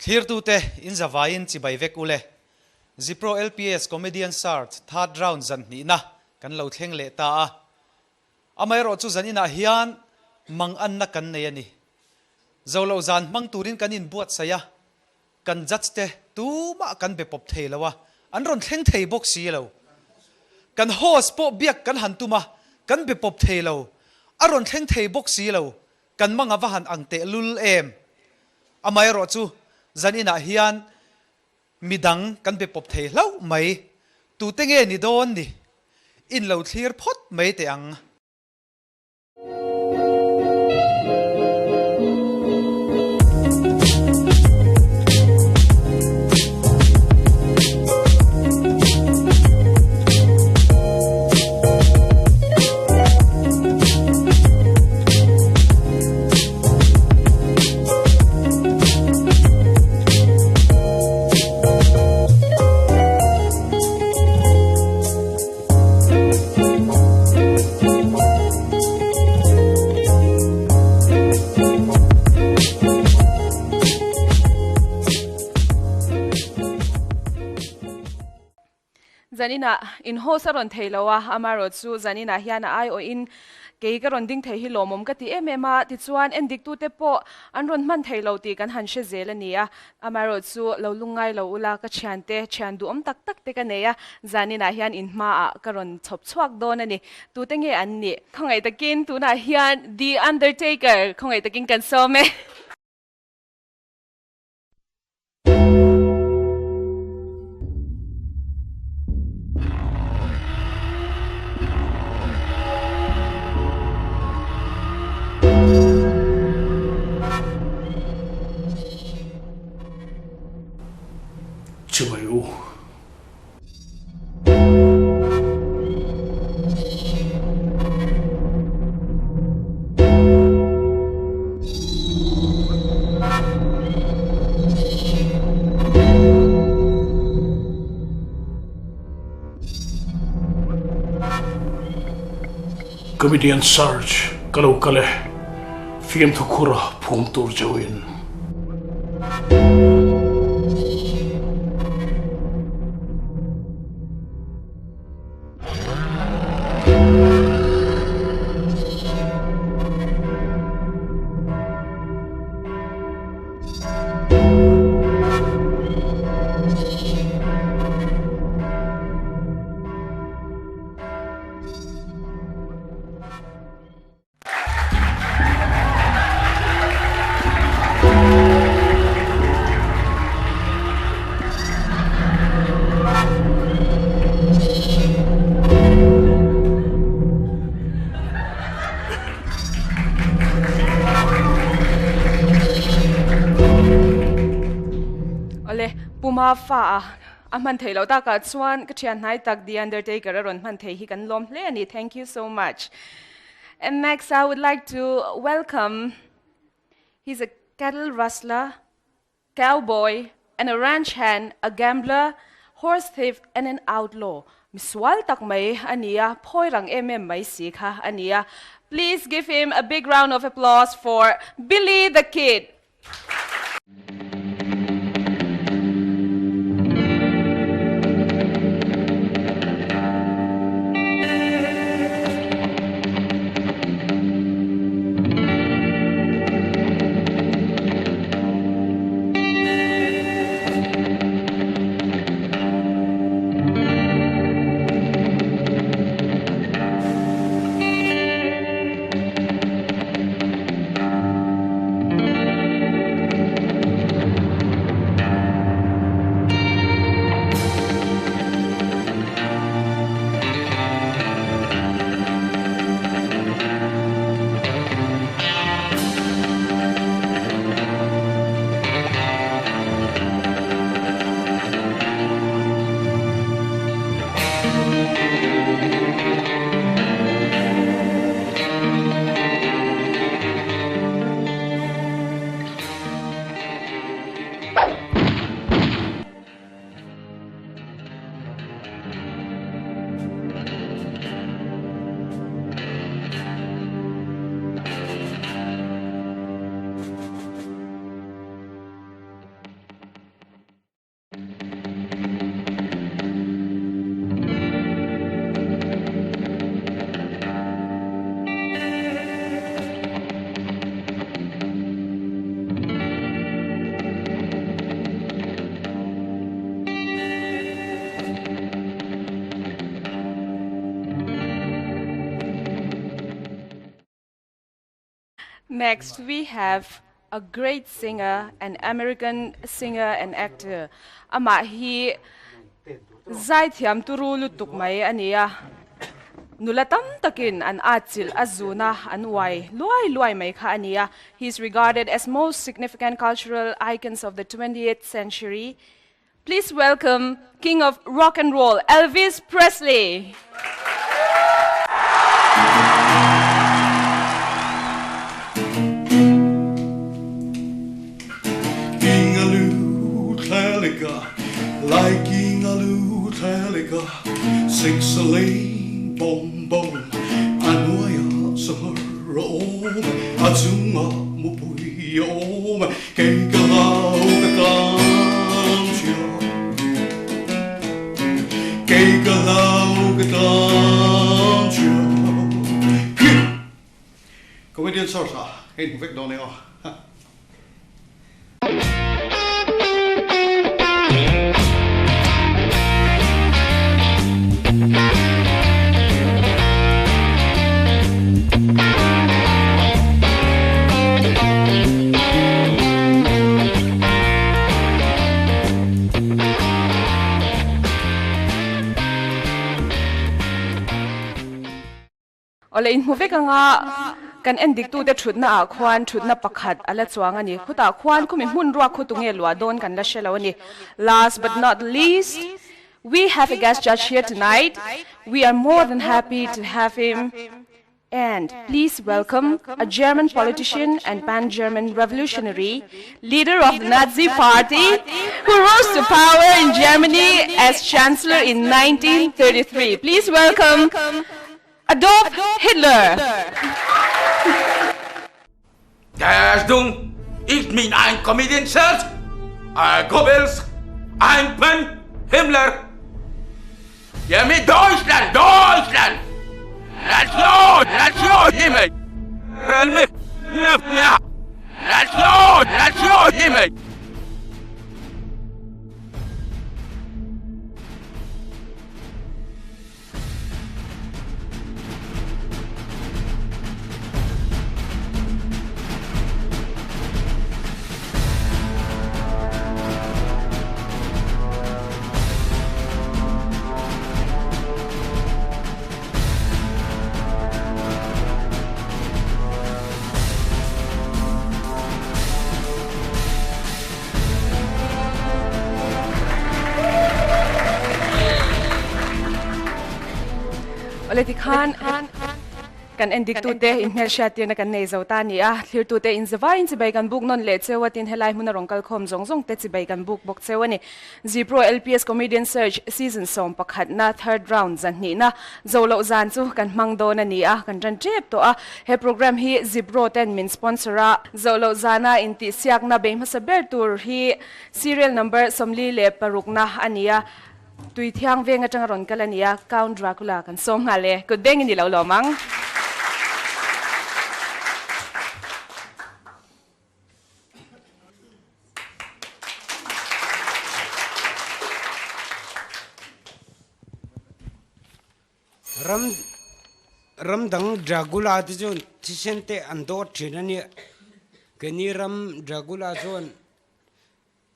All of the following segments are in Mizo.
Thlirtute in zavaiin chibai vek ule. Zipro LPS Comedian Search third round zan hnihna kan lo thleng leh ta a. Amaherawh chu zan inah hian mang anna kan nei a ni. Zolo zan hmang turin kan inbuatsaih a, kan judge te tumah kan be pawp thei lo a, an rawn thleng thei bawk si lo. Kan host pawh biak kan han tum a, kan be pawp thei lo, a rawn thleng thei bawk si lo, kan mang a va han ang teh lul em. Amaherawh chu zan inah hian midang kan be pawp thei hlauh mai, tute nge ni dawn ni? In lo thlir phawt mai teh ang. Zaninah in host a rawn thei lo a, amaherawh chu zaninah hian a aiawhin kei ka rawn ding thei hi lawmawm ka ti em em a, tichuan endiktute pawh an rawn hman thei lo tih kan han hre zel a ni a. Amaherawh chu lo lungngai lo ula, ka thiante thian duhawm tak tak te ka nei a, zaninah hian in hmaah ka rawn chhawp chhuak dawn a ni. Tute nge an nih? Khawngaih takin tunah hian The Undertaker khawngaih takin kan sawm e. Chibai u. Comedian Search ka lo kal e, fiamthu khur a phum tur chauhin. Awle, Puma fa a a hman theih loh takah chuan ka thian hnai tak The Undertaker a rawn hman thei hi kan lawm hle a ni. Thank you so much. And next I would like to welcome, he's a cattle rustler, cowboy and a ranch hand, a gambler, horse thief and an outlaw. Misual tak mai a ni a, phawi rang em em mai si kha a ni a. Please give him a big round of applause for Billy the Kid. Next we have a great singer, an American singer and actor. Amah hi zaithiam turu lutuk mai a ni a, nula tam takin an atchilh a zuna an uai luai luai mai kha a ni a. He is regarded as most significant cultural icons of the 20th century. Please welcome King of Rock and Roll, Elvis Presley. Kei ka hlau ka tlan chia Kei ka hlau ka tlan chia Comedian Search ah hei hmu vek dawn e aw. Awle inhmu vek anga kan en dik tute thutna ah khuan thutna pakhat a la chuang a ni. Khutah khuan khumi hmun ruak khu tunge luah dawn kan la hre lo a ni. Last but not least, we have a guest judge here tonight. We are more than happy to have him. And please welcome a German politician and pan-German revolutionary, leader of the Nazi Party, who rose to power in Germany as Chancellor in 1933. Please welcome Adolf Hitler. Der Dung, ich bin ein Comedian Search, Goebbels, ein Pen, Himmler. Ja, mit Deutschland, Deutschland! Nation, Nation, Himmel! Nation, Nation, Himmel! Awle tikhan kan endik tute in hmelhriat tirna kan nei zo ta a ni a, thlir tute in zavai in chibai kan buk nawn leh cheu a tin helai hmuna rawn kal khawm zawng zawng te chibai kan buk bawk cheu a ni. Zipro LPS Comedian Search Season 11 na third round zanhnihna zo loh zan chu kan hmang dawn a ni a, kan tan tep tawh a. He program hi Zipro ten min sponsor a. Zo loh zana intihsiakna bei hmasa ber tur hi serial number 46 na a ni a, tui thiang veng atanga rawn kal a ni a, Count Dracula kan sawm nghal e, kut beng i ni lo lawm ang. Ram ram dang Dragula te chuan thisen te an dawt thin a nia. Keini ram Dragula chuan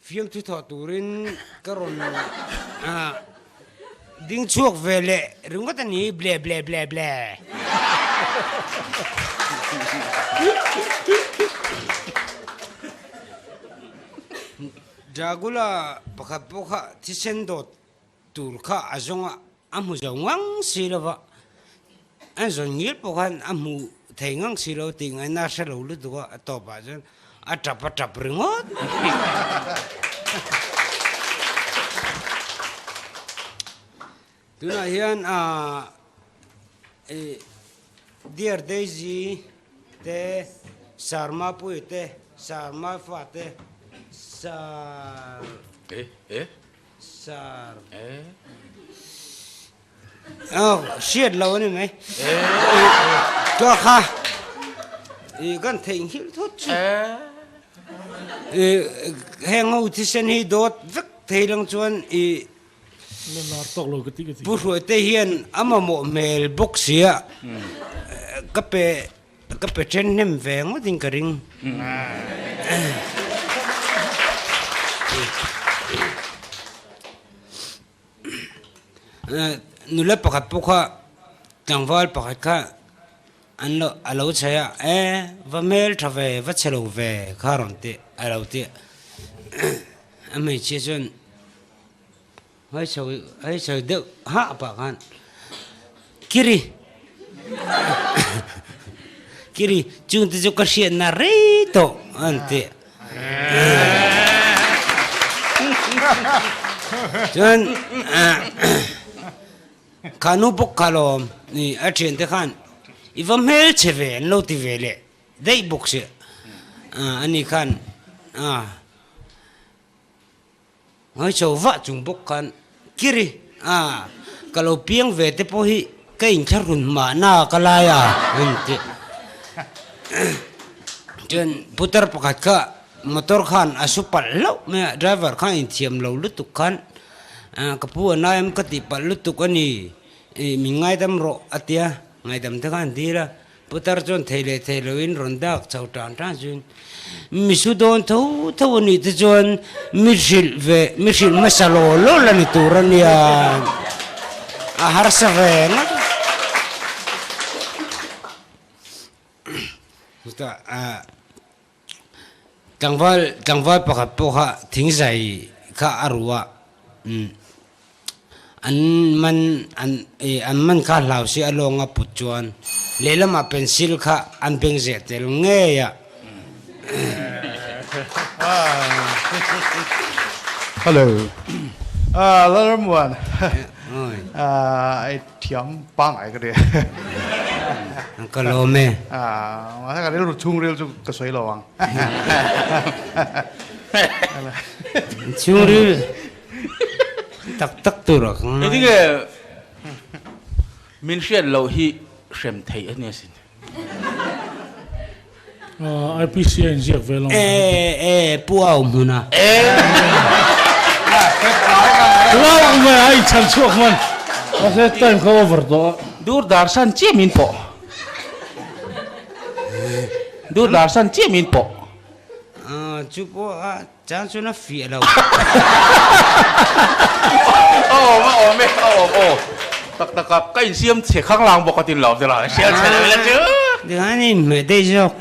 fiamthu thawh turin ka rawn ding chhuak ve leh ringawt a ni ble ble ble ble. Dragula pakhat pawh kha thisen dawt tur kha a zawng a, a hmu zo ngang si lo va, an zawn ngil pawh khan a hmu thei ngang si lo tih ngaihna a hre lo lutuk a, a tawp ah chuan a tap a tap ringawt. Tunah hian ah ih Dear Daisy te, Sarma Pui te, Sarma fa te, Sar. Sir. Oh, hriat lo ani mai. Chuan kha i kan theih nghilh thut chu. I heng ho thisen hi dawt vek thei lang chuan i Pu Hruaite hian a mamawh hmel bawk sia ka pe. Ka pe then hnem ve ngawt in ka ring. Nula pakhat pawh kha tlangval pakhat kha an lo a lo chhe a, e va hmel tha ve va chhe lo ve kha rawn ti a lo ti a. A hmeichhia chuan Haichho haichho deuh hah pah khan Kiri Kiri chung te chu ka hriatna rei tawh an ti. Chuan kha nu bawk kha lawm a thiante khan i va hmelchhe ve an lo ti ve leh daih bawk si ani khan Ngaihchho vah chung bawk khan Kiri a, ka lo piang ve te pawh hi ka inthlahrun mahna ka lai a an ti. Chuan putar pakhat kha motor khan a su palh hlauh mai a, driver khan inthiam lo lutuk khan ka pu a nai ka tih palh lutuk a ni, min ngaidam rawh a tia, ngaidam te khan dil a. Putar chuan thei leh thei loin rawn dak chho tan tan chuan mi su dawn tho tho a nih te chuan mi hrilh ve mi hrilh hmasa law law la ni tur a nia a harsa ve ngawt a. Chutah ah Tlangval tlangval pakhat pawh kha thingzai kha a ruh a, umm an man an ih an man kha hlau si a lawng a put chuan lehlamah pencil kha an beng zeh tel ngei a. Hello. Ah, Lalrammuan. Ah, i thiam pangai ka ti. Ka lawm e. Ah, mahse ka rilru chhungril chu ka sawi lo ang. Chhungril tak tak tur a ka ngai. Engtinge min hriat loh hi hrem theih a nia sin. IPC a inziak ve lo. E e pu au hmun a. Lau mai a inchhan chhuak hman. Mahse time kha over tawh a. Dur dar san chiah min pawh. Dur dar san chiah min pawh. Chu pawh a chang chuan a fiah lo. A awm a awm e a awm aw. Tak tak a ka insiam chhe khang lang bawk a tin lo te la siam chhe lo ila chu. Tikhan i inhmeh daih zawk.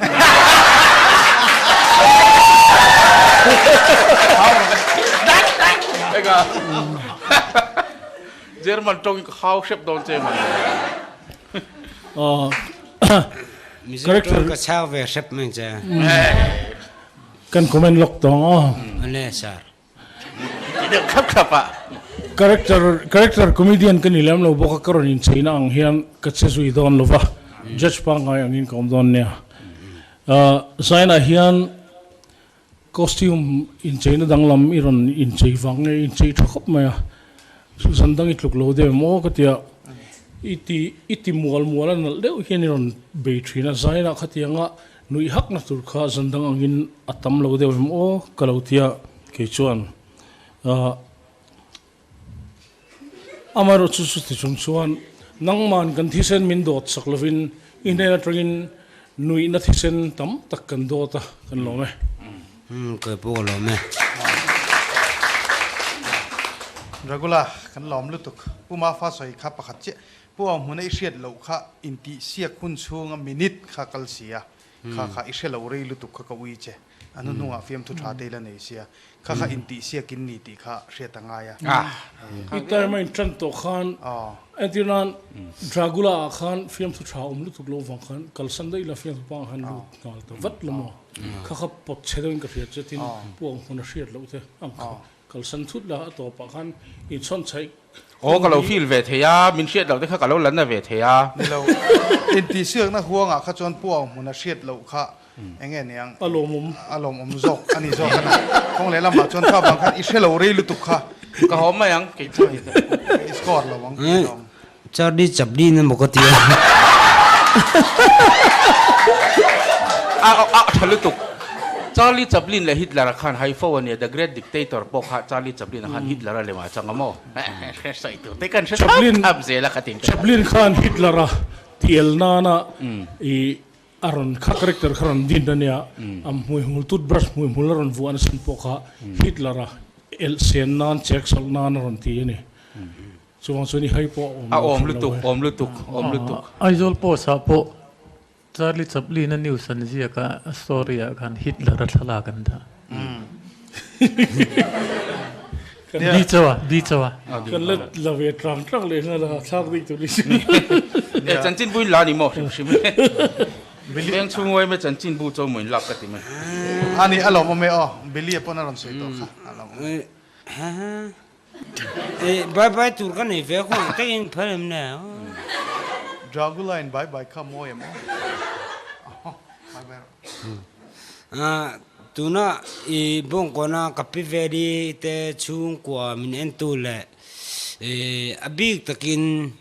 Eka German tawng in ka hau hrep dawn che mai. Mizo tawng ka chhak ve hrep mai che. Kan comment lawk tawng aw. Awle sir. Ti deuh thlap thlap a. Character character comedian ka ni lem lo bawk a ka rawn incheina ang hian ka che zui dawn lo va, judge pangngai angin ka awm dawn nia. Zainah hian costume incheina danglam i rawn inchei vang nge inchei tha khawp mai a, zan dang i tluk lo deuh em aw ka tia i ti i ti mual mual a nalh deuh hian i rawn bei thin a, Zainah khatianga Nuih hakna tur kha zan dang angin a tam lo deuh em aw ka lo tia kei chuan amaherawhchu chuti chung chuan nangman kan thisen min dawt sak lovin i hnen atangin nuihna thisen tam tak kan dawt a kan lawm e. Umm kei pawh ka lawm e. Dragula kan lawm lutuk. Pu Mafa sawi kha pakhat chiah Pu Au hmuna i hriat loh kha intihsiak hun chhunga minute kha kal si a, kha kha i hre lo rei lutuk kha ka ui che, a hnuhnungah fiamthu tha te ila nei sia, kha kha intihsiak in ni tih kha hriat a ngai a. I time a intan tawh khan entir nan Dragula ah khan fiamthu tha awm lutuk lo vang khan kalsan daih la fiamthu pangah khan lut nghal ta vat lo maw, kha kha pawt chhe deuhin ka hriat che tin Pu Au hmuna hriat loh te ang kha Kalsan thut la a tawpah khan inchhawn chhaih Aw ka lo feel ve thei a, min hriat loh te kha ka lo lanna ve thei a. Ni lo, intihsiakna huangah kha chuan Pu Au hmuna hriat loh kha eng nge niang? A lawmawm. A lawmawm zawk a ni zawk a na. Kawng leh lamah chuan kha vang khan i hre lo rei lutuk kha. Ka hawm mai ang kei chuan. I score lo ang tih zawng. Charlie Chaplin emaw ka ti a. A a tha lutuk. Charlie Chaplin leh Hitler-a khan hai fo a nia, The Great Dictator pawh kha Charlie Chaplin-a khan Hitler-a lemah a chang a maw? Hre sawi tur te kan hre thap thap zel a kha tin. Chaplin khan Hitler-a tiel nana i. A rawn kha character kha rawn din a nia, a hmuihmul toothbrush hmuihmul a rawn vuah nasa pawh kha Hitler a elh sen nan chek sawlh nan a rawn ti a ni. Chuvang chuan i hai pawh a awm lo hran lo e. A awm lutuk, awm lutuk. Aizawl Post ah pawh Charlie Chaplin a news an ziak a, a story ah khan Hitler a thlalak an dah. Di chaw a, di chaw a. Kan la la ve tlang tlang leh nghal a, thlak daih tur ni si. E chanchin bu in la ni maw hrim hrim e. Veng chhung uai mai chanchin bu chaw maw in lak ka ti mai. A ni a lawmawm e aw, Billy a pawn a rawn sawi tawh kha a lawmawm. Bye bye tur ka nei ve khuang takin phal em le. Dragula in bye bye kha mawi em aw. Bye bye rawh. Tuna i bawngkawna ka pi veli te chhungkua min entu leh a bik takin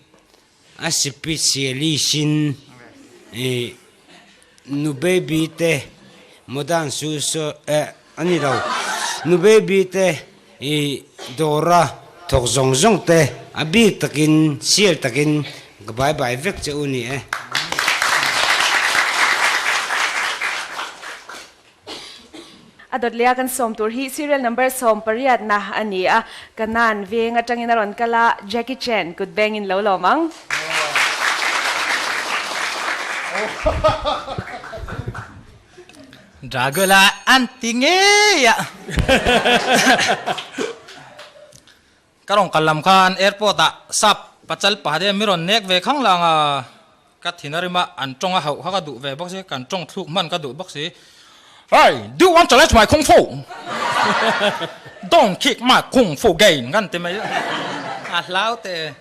a sipisialisin i nu baby te modern su eh a ni lo nu baby te i dawra thawk zawng zawng te a bik takin sial takin ka bye bye vek che u ni e. A dawt leh a kan sawm tur hi serial number 18 na a ni a, Kanan veng atangin a rawn kal a, Jackie Chan kut bengin lo lawm ang. Dragula an ti ngei a. Ka rawn kal lam khan airport ah sap pachal pakhat hian mi rawn nek ve khang lang a, ka thin a rim a, an tawng a hauh kha ka duh ve bawk si, kan tawng thluk hman ka duh bawk si. Hey, do you want challenge my kung fu? Don't kick my kung fu game kan ti mai a, a hlau teh.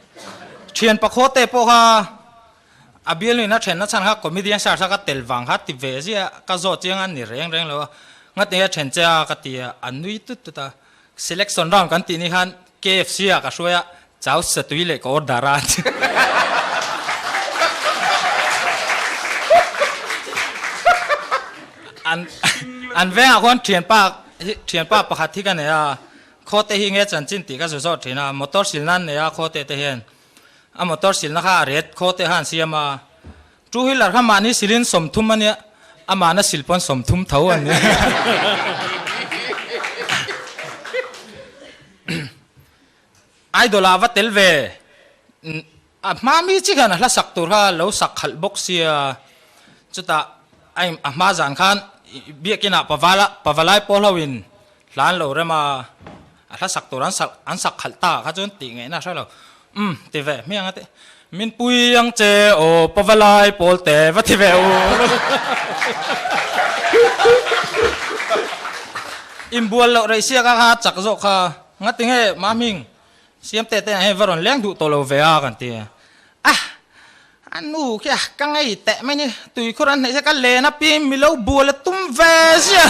Thian pakhaw te pawh kha a bialnu in a then na chhan kha comedian search a ka tel vang kha ti ve zia ka zawt chiang a ni reng reng lo a, ngati nge a then che a ka ti a, a nui tut tut a. Selection round kan tih ni khan KFC ah ka hruai a, chau satui leh ka order a. An an vengah khuan thianpa hi thianpa pakhat hi ka nei a, khawte hi nge chanchin tih ka zu zawt thin a, motor silna an nei a khawte te hian a motor silna kha a ret khawte kha an siam a, Two wheeler kha mahni silin 30 a nia, amahna sil pawn 30 tho a nia. Idol ah va tel ve, a hma mi chi khan a hla sak tur kha lo sak khalh bawk sia, chutah a hma zan khan biakin ah pavala pavalai pawl ho in hla an lo rem a, a hla sak tur an sak an sak khalh ta kha chuan tih ngaihna a hre lo. Umm ti ve hmiang a ti. Min pui ang che aw pavalai pawl te va ti ve u. Inbual loh rei siak a kha chak zawk kha ngati nge mahming siam te te ah hian va rawn leng duh tawh lo ve a kan ti a. Ah a nu khi a ka ngei teh mai ni tuikhur an hnaih se ka len a pim mi lo bual a tum ve zia.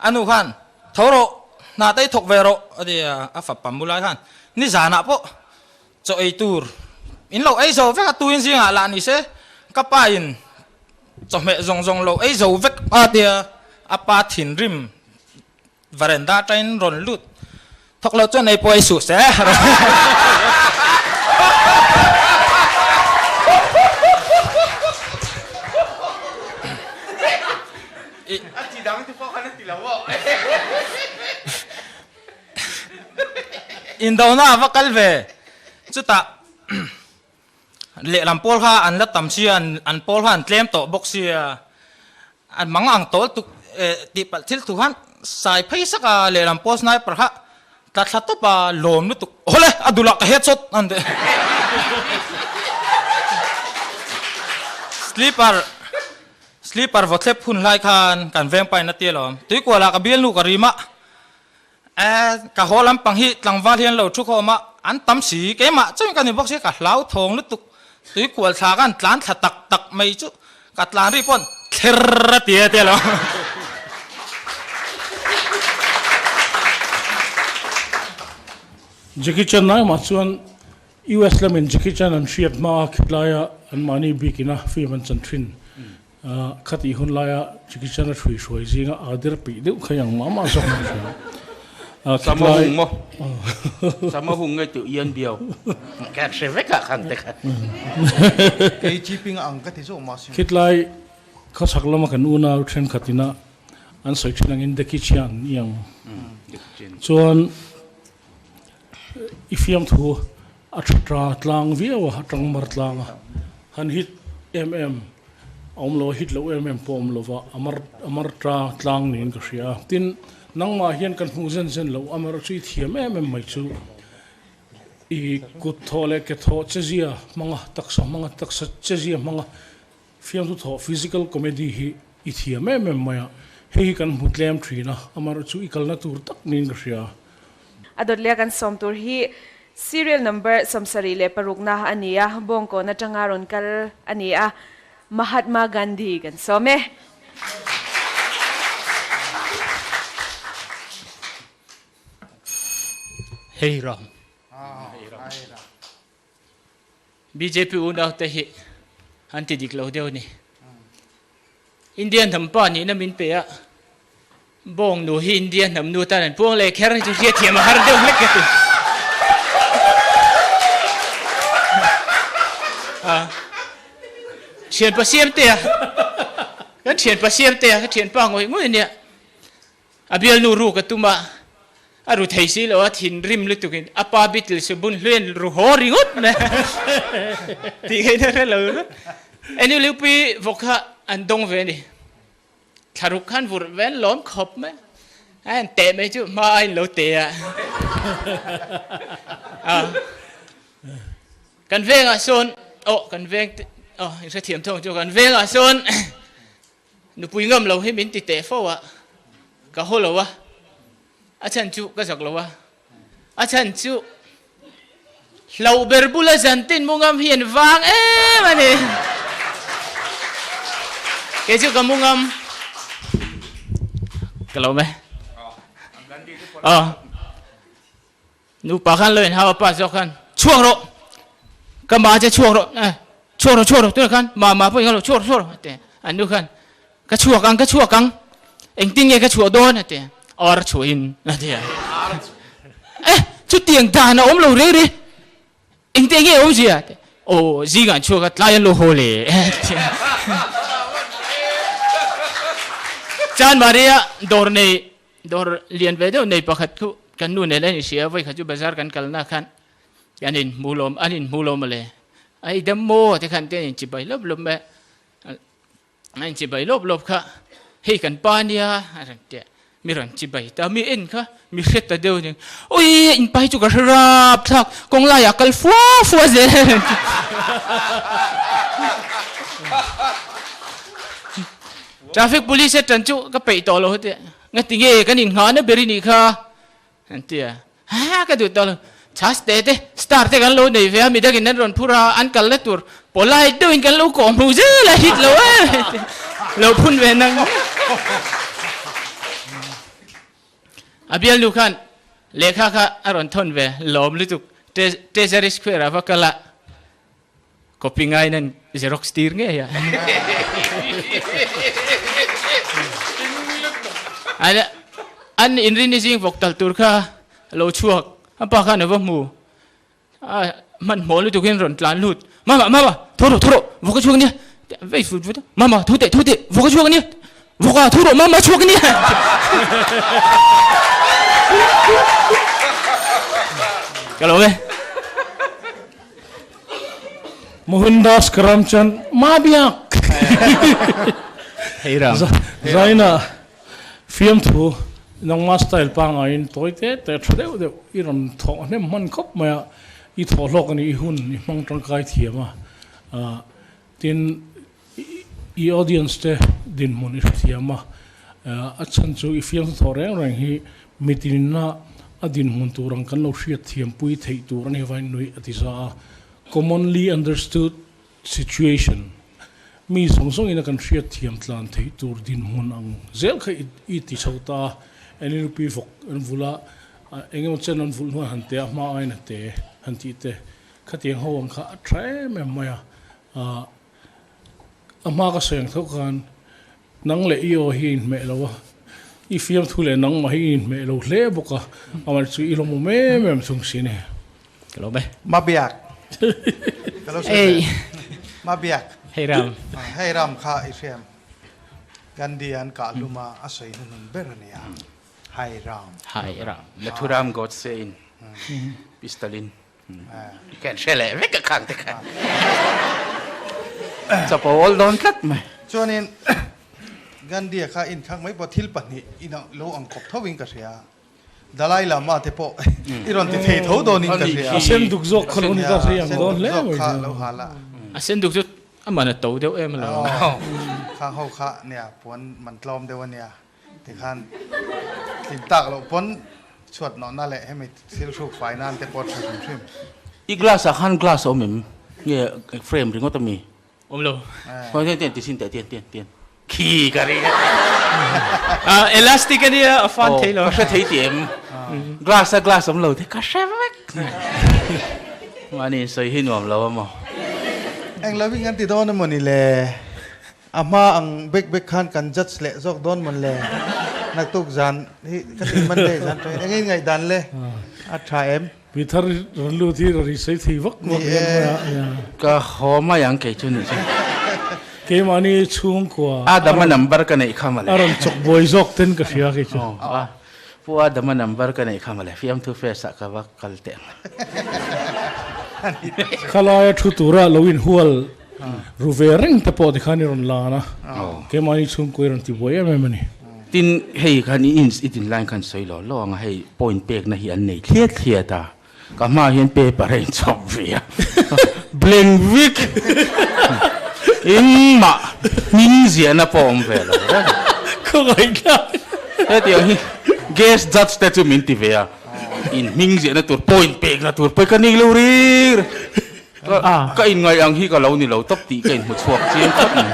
A nu khan, Tho rawh, hna te i thawk ve rawh, a ti a, a fapa mu lai khan, Nizanah pawh chaw ei tur in lo ei zo vek a, tuin zingah lah ni se, ka pa in chawhmeh zawng zawng lo ei zo vek a ti a, a pa thinrim veranda atangin rawn lut thawk lo chuan ei pawh ei suh se. A ti dang te pawh khan a ti lo aw. Indona a va kal ve. Chutah lehlam pawl kha an la tam sia, an pawl kha an tlem tawh bawk sia. An mang ang tawl tuk tih palh thil thu khan sai phei sak a, lehlam pawl sniper kha tla thla tawp a, lawm lutuk. Awle, a dulah ka headshot an ti. Sleeper. Sleeper vaw thlep hun hlai khan kan veng pain a ti alawm. Tuikualah ka bialnu ka rim a, eh ka haw lampang hi tlangval hian lo thu khawm a, an tam si, keimah chuan ka ni bawk si ka hlau thawng lutuk. Tuikual thla khan tlan thla tak tak mai chu ka tlan ri pawn thler a ti a ti alawm. Jackie Chan naimah chuan US lamin Jackie Chan an hriat hma a khitlaia anmahni bikin a film an chan thin. Khatih hun laia Jackie Chan a hrui hruai zinga aa dir pih deuh kha i ang mah mah zawk an hria. Sama hung maw? Sama hung nge tih Ian Biao. Ka hre vek ah khan te kha. Kei Chiping a ang ka ti zawk mah sin. Khitlai khawchhak lama kan unau thenkhat ina an sawi thin angin Deki Chian i ang chuan i fiamthu a tha ta tlang viau a, a tang mar tlang a, han hit em em a awm lo a, hit loh em em pawh a awm lo va, a mar a mar ta tlang niin ka hria a. Tin, nangmah hian kan hmuh zen zen loh amaherawh chu i thiam em em mai chu i kut thawh leh ke thawh chezia hmanga, taksa hmanga, taksa chezia hmanga fiamthu thawh, physical comedy, hi i thiam em em mai a, hei hi kan hmu tlem thin a, amaherawh chu i kalna tur tak niin ka hria a. A dawtlia kan sawm tur hi serial number 76 na a ni a, Bawngkawn atanga rawn kal a ni a, Mahatma Gandhi kan sawm e. Hei ram. Bjp unau te hi an ti dik lo deuh a ni. India hnam pa nihna min pe a, bawng nu hi India hnam nu tan an puang leh kher hi chu hriatthiam a har deuh hlek ka ti. Thianpa siamte a, kan thianpa siamte a, ka thianpa ngawih ngawih a nia. A bialnu ruk a tum a, a ru thei si lo a, thinrim lutukin a pa Beatles chu bun hluiin ru haw ringawt mai tih kha in a hre lo ringawt. NLUP vawk kha an dawng ve a ni. Thlaruk khan vurh ve an lawm khawp mai. A han teh mai chu hma a in lo teh a. Kan vengah sawn, aw kan veng, aw in hrethiam thawng chu kan vengah sawn Nupui ngam lo hi min ti teh fo a, ka haw lo a, a chhan chu ka zak lo a, a chhan chu hloh ber bula zan tin mu ngam hi an vang em a ni. Kei chu ka mu ngam ka lo mai. Aw. Nupa khan lo inhau a pa zawk khan chhuak rawh ka ma che chhuak rawh eh chhuak rawh chhuak rawh tunah khan ma ma pawh inghal chhuak rawh chhuak rawh a ti an nu khan ka chhuak ang ka chhuak ang engtin nge ka chhuah dawn a ti ar chhuahin a ti a eh chutiang dan a awm lo reng reng engtin nge awm zia a ti aw zingah an chhuak a tlai an lo haw le a ti a Chan Maria dawr nei Dawr lian ve deuh nei pakhat khu kan nu nen a inhria a, vawikhat chu bazar kan kalna khan kan inhmu lawm, an inhmu lawm mawle. A i dam maw te khan te an inchibai lawp lawp mai a, a inchibai lawp lawp kha hei kan pa nia a rawn ti a, mi rawn chibai ta, mi en kha mi hre ta deuh aniang, ui in pa hi chu ka hre rap thlak, kawng laiah kal fua fua zel a rawn ti. Traffic police a tan chu ka peih tawh lo heti ngati nge kan inngahna ber i nih kha an ti a, ha ka duh tawh lo, chhas te te star te kan lo nei ve a midangin an rawn phur a an kalna tur polite deuhin kan lo kawh hmuh zel a hit lo em lo phun ve nang a bialnu khan lehkha kha a rawn thawn ve lawm lutuk Treasury Square ah va kal a Copy ngai nan xerox tir ngei a. An an inrin i zing vawk tal tur kha lo chhuak a pa khan a va hmu a hman hmawl lutuk hian rawn tlan lut mama mama tho rawh tho rawh vawk a chhuak ania vei fut fut a mama tho teh tho teh vawk a chhuak ania vawk a tho rawh mama chhuak ania ka lo e. Mohandas Karamchand Mabiak Zaina fiamthu nangma style pangaiin tawi te te tha deuh deuh i rawn thawh hnem hman khawp mai a, i thawh hlawk a ni, i hun i hmang tangkai thiam a, tin i audience te dinhmun i hrethiam a, a chhan chu i fiamthu thawh reng reng hi mitinna a dinhmun tur ang kan lo hriat thiampui theih tur a ni vain nuih a ti za a. Commonly understood situation, mi zawng zawngin a kan hriat thiam tlan theih tur dinhmun ang zel kha i ti chho ta a, NLUP vawk an vulh a, eng emaw chen an vulh hnuai han te a, hma aiin a te han tih te, khatiang ho ang kha a tha em em mai a, a hma ka sawi ang tho khan nang leh i aw hi a inhmeh lo a. I fiamthu leh nangmah hi i inhmeh lo hle bawk a, amah chu i lawmawm em em thung si a ni. Ka lawm e. Mabiak. Ka lo sawi ve. Mabiak. Hei ram. Hei ram kha i hriam. Gandhi an kah hlum a, a sawi hnuhnun ber a nia. Hai ram. Hai ram. Nathuram Godse in pistol in Kan hre leh vek a khang te kha. Chapo awl dawn tlat mai. Chuanin Gandhi-a kha inkhak mai pawh thil pahnih in lo ang kawp tho in ka hria. Dalai Lama te pawh i rawn ti thei tho dawn in ka hria. A sen duk zawk kha lo ni ta se ang dawn hle mai. Kha lo hal a. A sen duk chu a man a to deuh em lo. Khang ho kha nia puan man tlawm deuh a nia. Tikhan tlin tak loh pawn chhuat nawhna leh hemi thil hruk fai nan te pawh tha hrim hrim. I glass ah khan glass a awm em? Nge frame ringawt a mi? Awm lo. Khawi tian tian ti sin teh tian tian tian khi ka ring a. Ah elastic a nia a fan thei lo. Ka hre thei tih em? Glass a glass awm lo te ka hre vek. Mahni insawi hi nuam lo a maw? Eng loving an ti dawn emaw ni le? A hma ang bek bek khan kan judge leh zawk dawn mawn le? Naktuk zan hi ka ti Monday zan tawhin eng in ngaihdan le? A tha em? Pi thar rawn lut hi rawn insawi thei vak vak hian mai a, nia. Ka haw mai ang kei chu nih chu. Keimahni chhungkua Adama number ka neih kha mawle. A rawn chawk buai zawk ten ka hria kei chu. Aw Pu Adama number ka neih kha mawle fiamthu face ah ka va kal teh ang. Khalaia thu tura lo inhual Ru ve reng te pawh tikhan i rawn lan a, keimahni chhungkaw i rawn ti buai em em a ni. Tin, hei khan i ins i din line khan sawi lo lo ang a, hei point pekna hi an nei thliat thliat a, ka hmaah hian paper a inchhawp ve a, blank vek engmah hming ziahna pawh awm ve lo reng. Khawngaihthlak. Hetiang hi guest judge te chu min ti ve a, in hming ziahna tur point pekna tur pawh ka nei lo rir. Ka inngaih ang hi ka lo ni lo tawp tih ka inhmu chhuak chiang khawp mai.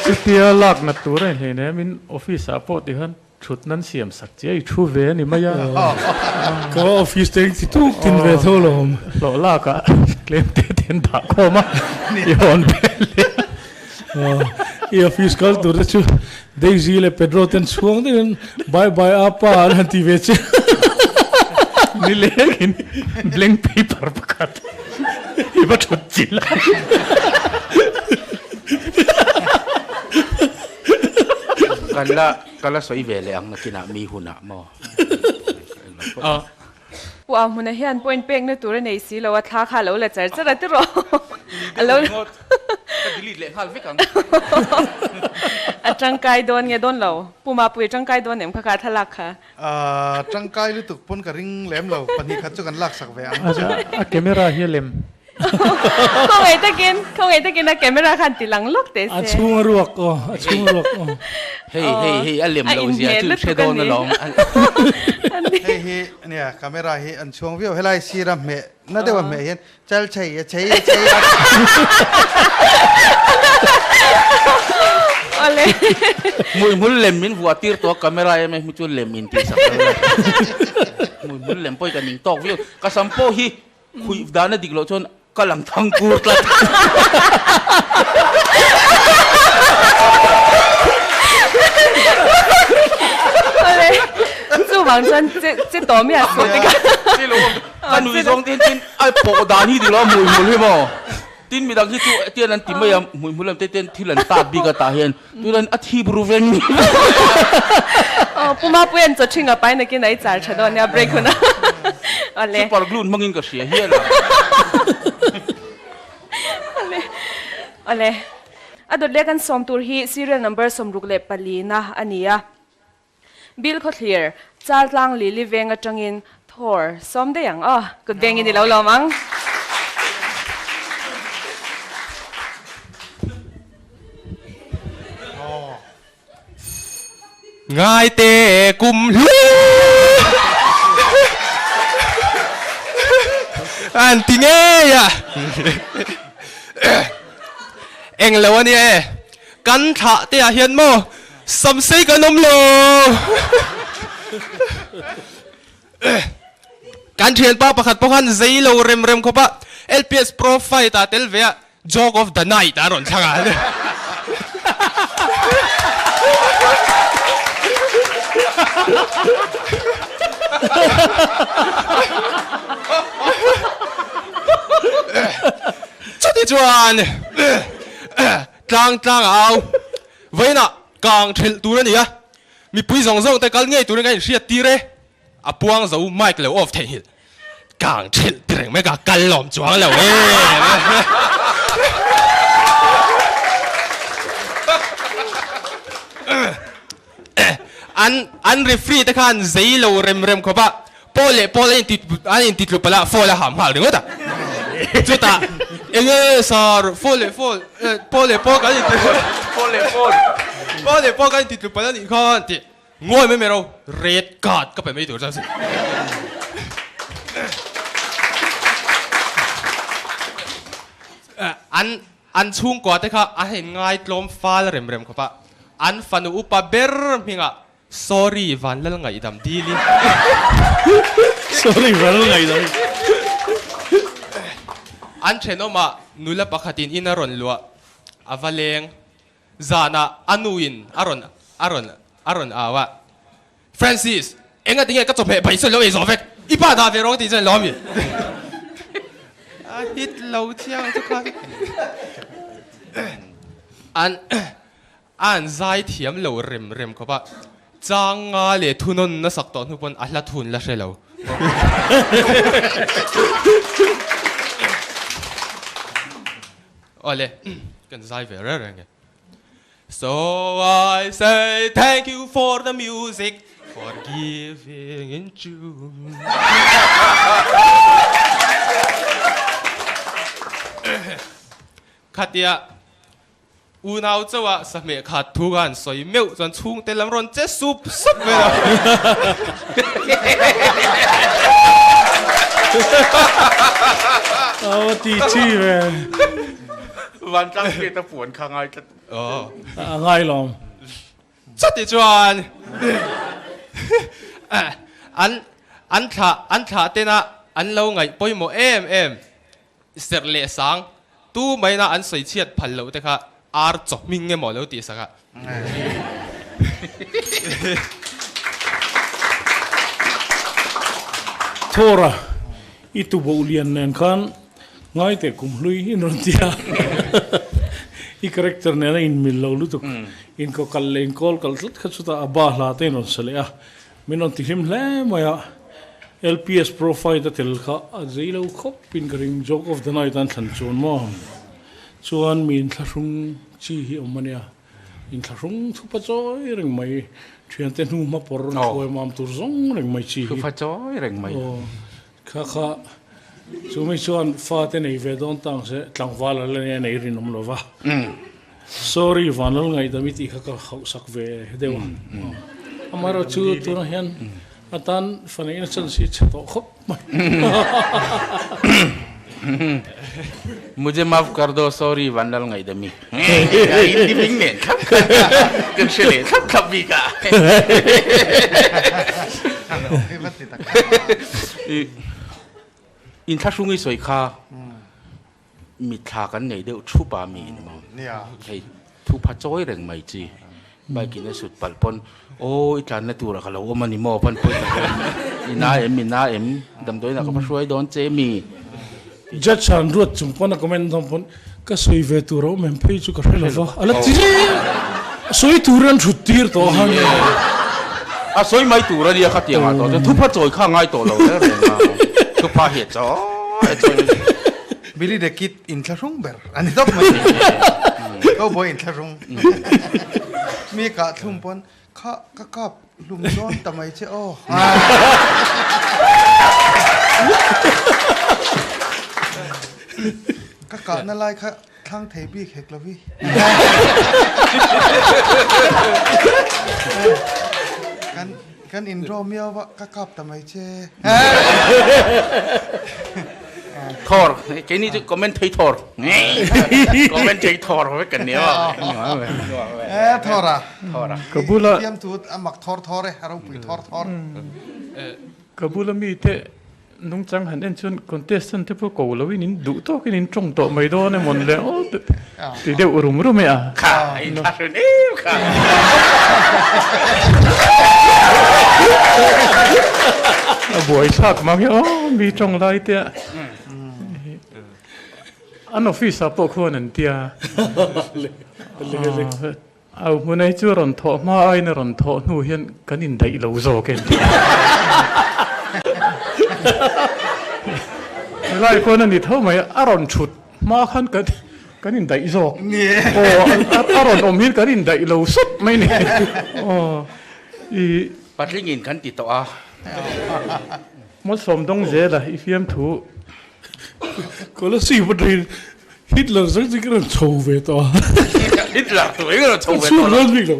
Chutia lak nat tur a inhlei nem in office ah pawh tikhan thut nan siam sak che a i thu ve a ni mai a. Ka office te engti tuk tin ve tho lo awm. Hlawh lak ah tlem te te an dah khawm a i hawn ve leh a. I office kal tur te chu Daisy leh Pedro ten chhuang deuhin Bye bye apa an han ti ve che. Ni lengin blank paper pakhat i va thut chilh a. Kan la ka la sawi ve leh ang nakinah mi hunah maw. Pu Au hmuna hian point pekna tur a nei si lo a, thla kha a lo la char char a tiraw? A lo Ka delete leh nghal vek ang. A tangkai dawn nge dawn lo? Pu Mapui a tangkai dawn em kha kha thlalak kha? A tangkai lutuk pawn ka ring lem lo, pahnih khat chu kan laksak ve ang chu. A camera hi a lem Khawngaih takin, khawngaih takin a camera khan ti lang lawk teh se. A chhung a ruak aw, a chhung a ruak aw. Hei, hei, hei a lem lo zia chu hre dawn alawm. Hei hi nia camera hi an chhuang viau, helai sir a hmeh na deuh a hmeh hian chal chei a chei a chei a. Awle. Hmuihmul lem min vuah tir tawh a camera em em hi chu lem in tihsak lo la. Hmuihmul lem pawh hi ka ning tawk viau, ka sam pawh hi Khuih dana dik loh chuan ka lang thang kur tlat. Chuvang chuan che che tawh mi a sawi te kha. Che lo ka nui zawng te hian tin a pawh dan hi dik lo a hmui hmul hi maw. Tin midang hi chu tian an ti mai a hmui hmul lam te ten thil an tat bik a tah hian tunan a thip ru veng. Aw Pu Mapuia'n chaw ṭhing a pai nakin a i char ṭha dawn nia break hunah. Awle. Super glue hmangin ka hria hial a. Awle. Awle. A dawt leh kan sawm tur hi serial number 64 na a ni a. Bill Khawthlir, Chaltlang Lili veng atangin Thor sawm daih ang aw, kut bengin i lo lawm ang. Ngai te kum hlu an ti ngei a eng lo a nia e kan thlah te ah hian maw Samsei kan awm lo. Kan thianpa pakhat pawh khan zei lo rem rem khawp a, LPS Pro Fight ah tel ve a, Joke of the Night a rawn thlang a. Chuti chuan tlang tlang a au vawiinah kang thelh tur a ni a, mipui zawng zawng te kal ngei turin ka inhriat tir e, a puang zo mic lo off theihnghilh. Kang thelh ti reng mai ka kal lawm chuang lo e. An an referee te khan zei lo rem rem khawp a, Paul leh Paul an inti an inti tlu palh a, foul a ham nghal ringawt a. Chutah enge sir foul leh foul Paul leh Paul kan inti Paul leh Paul Paul leh Paul kan inti tlu palh a nih kha an ti. Ngawi mai mai ro, red card ka pe mai tur chuan si. An an chhungkua te kha a in ngai tlawm fal rem rem khawp a, an fanu upa ber hmingah sorry Vanlal ngaihdam dil i. Sorry Vanlal ngaihdam. An thenawmah nula pakhatin in a rawn luah a va leng. Zanah a nuin a rawn a rawn a rawn au a, Francis, enga tinge ka chawhmeh bai sawi lo ei zawh vek, i pa dah ve rawng tih chuan lo ami? A hit lo chiang chu khan an an zai thiam lo rem rem khawp a, chang nga leh thunawn na sak tawh hnu pawn a hla thun la hre lo. Awle, kan zai ve reng reng e. So I say thank you for the music for giving in tune. Khatia unau chauha sahmeh khat thu khan sawi meuh chuan chhungte lam rawn che sup sup vel a. Aw ti chi ve. Vantlang hriat a puan kha ngai tlat. Aw. A ngai lawm. Chuti chuan an an thlah an thlah tena an lo ngaih pawimawh em em. Serh leh sang, tu maina an sawi chhiat phal loh te kha ar chaw hming emaw lo tih sak a. Thawra, i tuboh lian nen khan ngai teh kum hlui in rawn ti a, i character nen a inmil lo lutuk, inkaw kalh leh inkawl kalh tlat kha chutah a ba hla te in rawn sa leh a, Min rawn ti hlim hle mai a, LPS profile a tel kha a zei lo khawp in ka ring, joke of the night an thlan chuan maw chuan mi inthlahrung chi hi awm a nia, inthlahrung thupa chawi reng mai, thiante hnu hma pawr hruai mam tur zawng reng mai chi hi. Thupa chawi reng mai. Aw, kha kha chu mi chuan fate nei ve dawn tang se tlangval a la nia nei rinawm lo va. Sorry Vanlal ngaihdam i tih kha ka hauhsak ve deuh a. Amaherawh chu tunah hian atan fa neihna chance hi chhe tawh khawp mai. Mujhe maaf kar do sorry Vanlal ngaihdam i. Hindi hming nen thlap kan hre leh thlap thlap bik a. Inthlahrung i sawi kha. Mitthla kan nei deuh thup a mi in maw? Hei thu pha chawi reng mai chi. Bike in a sut palh pawn aw i tlanna turah ka lo awm a ni maw pan pawi tak em i na em i na em damdawiin ah ka va hruai dawn che mi. Judge han ruat chung pawn a comment dawn pawn ka sawi ve tur a awm em phei chu ka hre lo va a la ti sawi tur an thut tir tawh a ni. A sawi mai tur a nia khatiang ah tawh chuan thupha chawi kha a ngai tawh lo reng reng a thupha hi a chawi a chawi. Billy the Kid inthlahrung ber a ni tawp mai. Cowboy inthlahrung. Mi kah thlum pawn kha ka kap hlum dawn ta mai che aw. Ka kahna lai kha thlang thei bik hek lo hi. Kan kan indraw miau va ka kap ta mai che. Thawr, keini chu comment thei thawr. Comment thei thawr vek kan nia. Eh thawr a. Thawr a. Ka bula Fiam chu a mak thawr thawr e, a ropui thawr thawr. Ka bula mite. Nungchang han en chuan contestant te pawh ko loin in duh tawkin in tawng tawh mai dawn emawn le aw ti deuh rum rum e a. Kha a inthlahrun em kha. A buai thlak mang hi aw mi tawng lai te a. An office ah pawh khuan an tia. Au hmunei chu rawn thawh hma aiin a rawn thawh hnu hian kan indaih lo zawk em tih helai khawn a ni tho mai a, a rawn thut hma khan kan kan indaih zawk aw a rawn awm hian kan indaih lo sawt mai ni aw i Patlingin kan ti tawh a. Malsawm dawng zela i fiamthu. Kolasib atangin Hitler zang chu ka rawn chho ve tawh a. Hitler tu eng rawn chho ve tawh lo. Chhuk lo.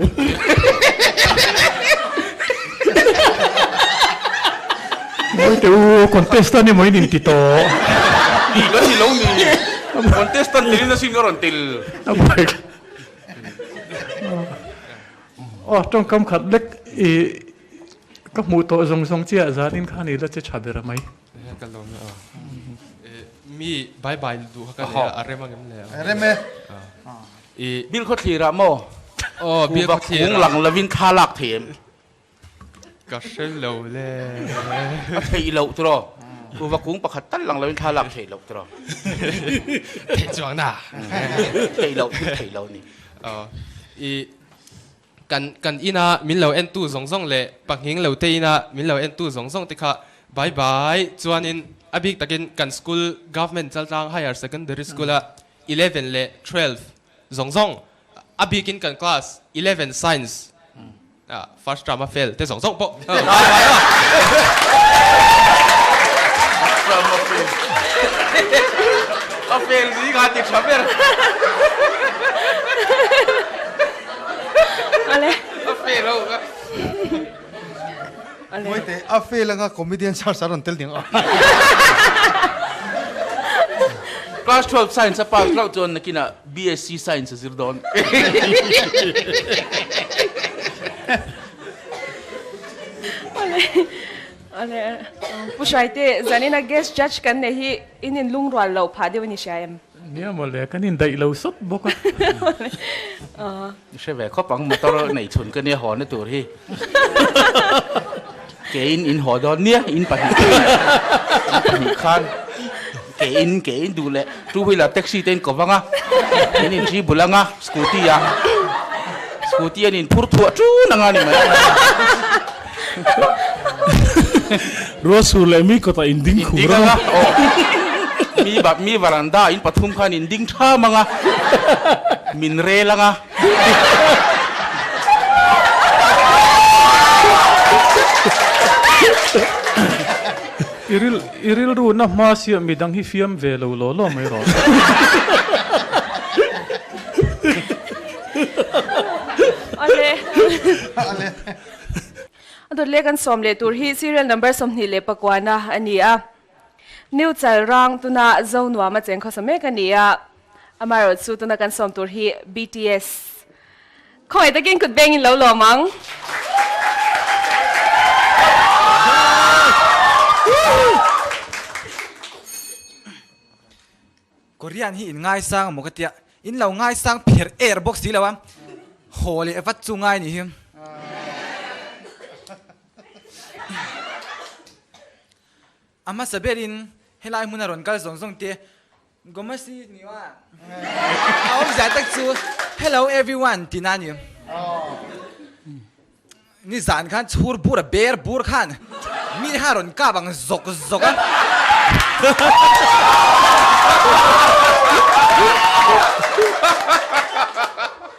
Mawite u, contestant emaw in inti tawh. Ni ka ni lo ni. Contestant tel in asin ka rawn tel. A buai. Aw tawngkam khat lek i ka hmuh tawh zawng zawng chiah zanin khan i la che tha ber mai. Ka lawm e aw. Mi bye bye duh kha ka nei a, a rem angem le? A rem e. I Bil khaw thlir ah maw? Aw, bil khaw thlir ah. Kung lang lovin thla lak thei em? Ka hre lo le. A theih loh tiraw? Kuva kung pakhat tal lang lovin thla lak theih loh tiraw? Theih chuang na. Theih loh thil theih loh ni. Aw. I Kan kan ina min lo entu zawng zawng leh pahnging lo te ina min lo entu zawng zawng te kha bye bye chuanin a bik takin kan school Government Chaltlang Higher Secondary School a 11 leh 12 zawng zawng a bikin kan class 11 Science ah first term a fail te zawng zawng pawh bye bye a. First term a fail a fail zing a ti tha ber. Ale. A fail ho ka. Ale. Mawite, a fail anga comedian search a rawn tel ding a. Class 12 science a pass loh chuan nakinah BSc science a zir dawn. Ale. Ale. Pu Hraite, zanina guest judge kan nei hi in inlungrual loh phah deuh a ni hria em? Nia mawle, kan indaih lo sawt bawk a. I hre ve khawp ang, motor nei chhun ka nia haw na tur hi. Ke in in haw dawn nia, in pahnih in pahnih khan ke in ke in duh leh two wheeler taxi te in ko vang a, in in thi bul anga scooty ah scooty an in phur thuah tun anga ni mai. Ruahsur leh mi kawtah in ding khur anga. Mi ba mi varanda in pathum khan in ding tham anga min rel anga. I ril i rilru na hma siah midang hi fiam ve lo law law mai rawh. Awle. A dawt leh kan sawm leh tur hi serial number 29 a a ni a. New Chalrang tuna Zonuam a cheng khawsa mek a ni a. Amaherawhchu chu tuna kan sawm tur hi BTS. Khawngaih takin kut bengin lo lawm ang. Korean hi in ngaisang amaw ka tia, in lo ngaisang pher er bawk si lo a, haw leh vat chu ngai ni hi. A hmasa berin helai hmuna rawn kal zawng zawng te Gomasi ni a, a awmzia tak chu Hello everyone tihna a ni. Nizan khan chhur bur a ber bur khan mi kha rawn kap ang zawk zawk a.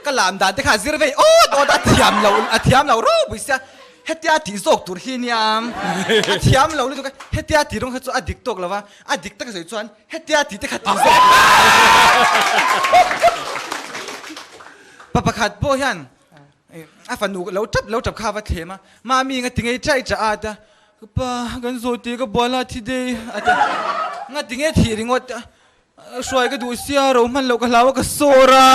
Ka lam dan te kha zir vei awt awt a thiam lo a thiam lo ropui sia hetia tih zawk tur hi nia a thiam lo lutuk a hetia tih rawng kha chu a dik tawk lo va a dik tak sawi chuan hetia tih te kha tih zawk pa pakhat pawh hian A fanu lo tap lo tap kha a va thlem a, Mami nga ti ngei chai chah a tia, Ka pa kan zawh tih ka bual a thi dei a tia, Nga ti nge thih ringawt a, hruai ka duh sia ro hman loh ka hlau a ka sawr a.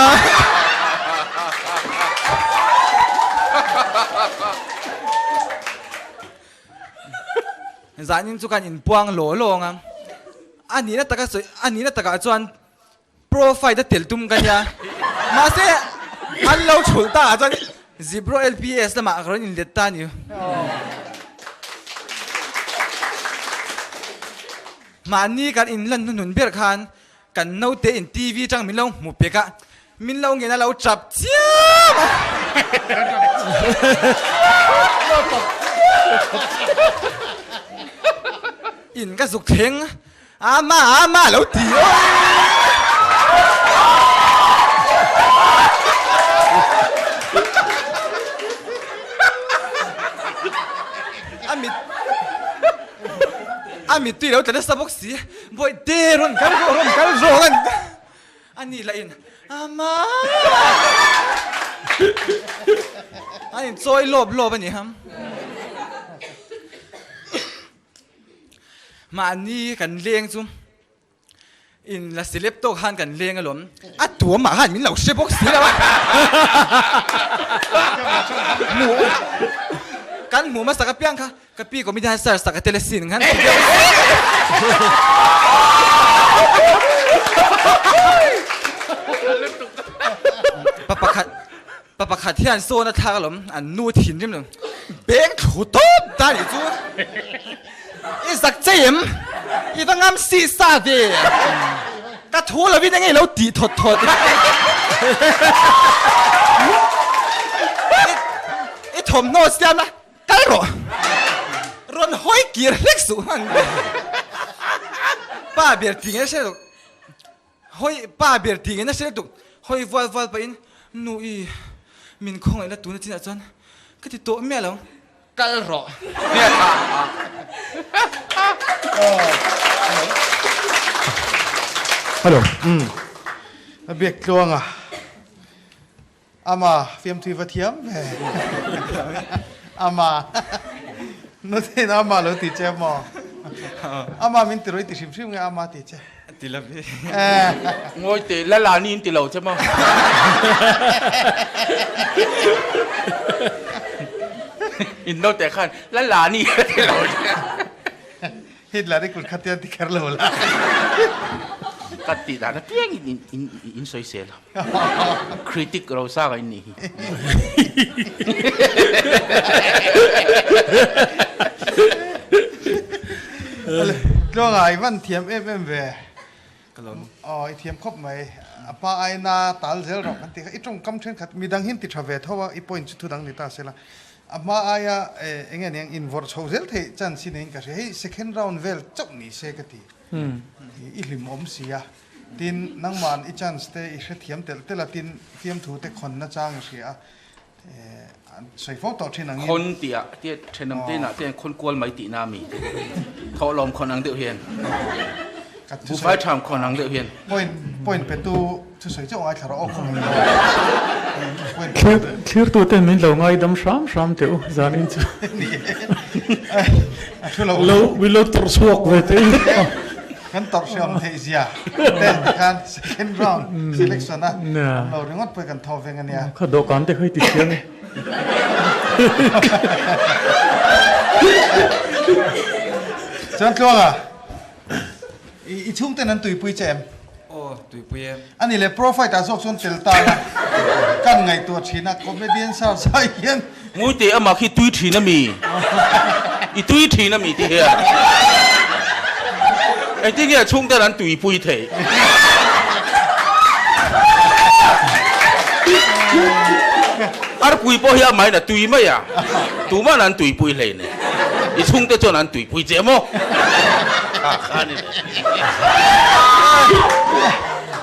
Zanin chu kan inpuang law law ang a, a nihna taka sawi, a nihna takah chuan Pro fight a tel tum ka nia. Mahse an lo thulh ta ah chuan Zipro LPS lamah ka rawn inlet ta a ni. Mahni kan inlan hnuhnun ber khan kan naute in TV tang min lo hmu pek a, min lo ngen a lo tap chiam a. In ka zuk thleng Ama ama lo ti A mit A mit tui lo tla nasa bawk si Bawi te rawn kal rawh rawn kal rawh an A nih lah in Ama An in chawi lawp lawp a ni ham. Mahni kan leng chu in la celeb tawk khan kan leng alawm. A tuam ah khan min lo hre bawk si lo a. Hmuh kan hmuh hmasak apiang kha ka pi comedian star sak a tel asin khan ti deuh. Pa pakhat Pa pakhat hian sawn a thlak alawm, an nu thinrim lo. Beng thlu tawp ta nih chu. I zak che em? I va ngam si sa ve. Ka thu lovin enge i lo tih thawt thawt. I thawmhnaw siam la, kal rawh. Rawn hawi kir hlek suh hman. Pa ber ti nge hre lo. Hawi pa ber ti nge nasa lutuk hawi vual vual pahin nu i min khawngaih la tuna chinah chuan ka ti tawh miah lo kal rawh. Hello umm a biak tluang a ama fiamthui va thiam ve ama nute in ama lo ti che maw ama min ti rawih ti hrim hrim nge ama ti che ti lo ve ngawi teh la la ni in ti lo che maw in note khan la la ni ti lo che. Hitler i kut kha tian ti kher lo la. Ka tih dan apiang in in in sawi sel a. Critic ro sang a in nih hi. Tluanga i van thiam em em ve. Aw i thiam khawp mai. A pa aina tal zel rawh kan tih kha i tawngkam thenkhat midang hian ti tha ve tho a i point chu thudang ni ta sela. A hma aia eng nge niang invawrh chho zel theih chance hi neiin ka hria. Hei second round vel chauh ni se ka ti. I hlim awm si a. Tin, nangma'n i chance te i hrethiam telh telh a, tin fiamthu te khawn nachang i hria a. Sawi fo tawh thin angin. Khawn tih ah tia thenawm te inah te hian khawn kual mai tihna a mi te. Thawhlawm khawn ang deuh hian. Buhfai tham khawn ang deuh hian. Point point pe tu thusawi chauh ngaithla rawh aw khaw mai lo. Point Thlir tu ten min lo ngaidam hram hram teh u zanin chu. Ni e. A thu lo. Lo min lo tawrh chhuak ve teh u. Kan tawrh hreawm theih zia te tikhan second round selection a awm lo ringawt pawh kan thaw veng a nia. Kha dawhkan te kha i ti chiang e. Chuan Tluanga. I chhungten an tuipui che em? Aw, tuipui e. A ni le, profile ah zawk chuan tel tan a, kan ngaihtuah thin a, comedian sar zai hian. Ngawite amah khi tui thin a mi? I tui thin a mi ti hian engtin nge chhungten an tuipui theih? Arpui pawh hi amahin a tui mai a, tuman an tuipui hlein. I chhungte chuan an tuipui che maw? Kha kha ni le.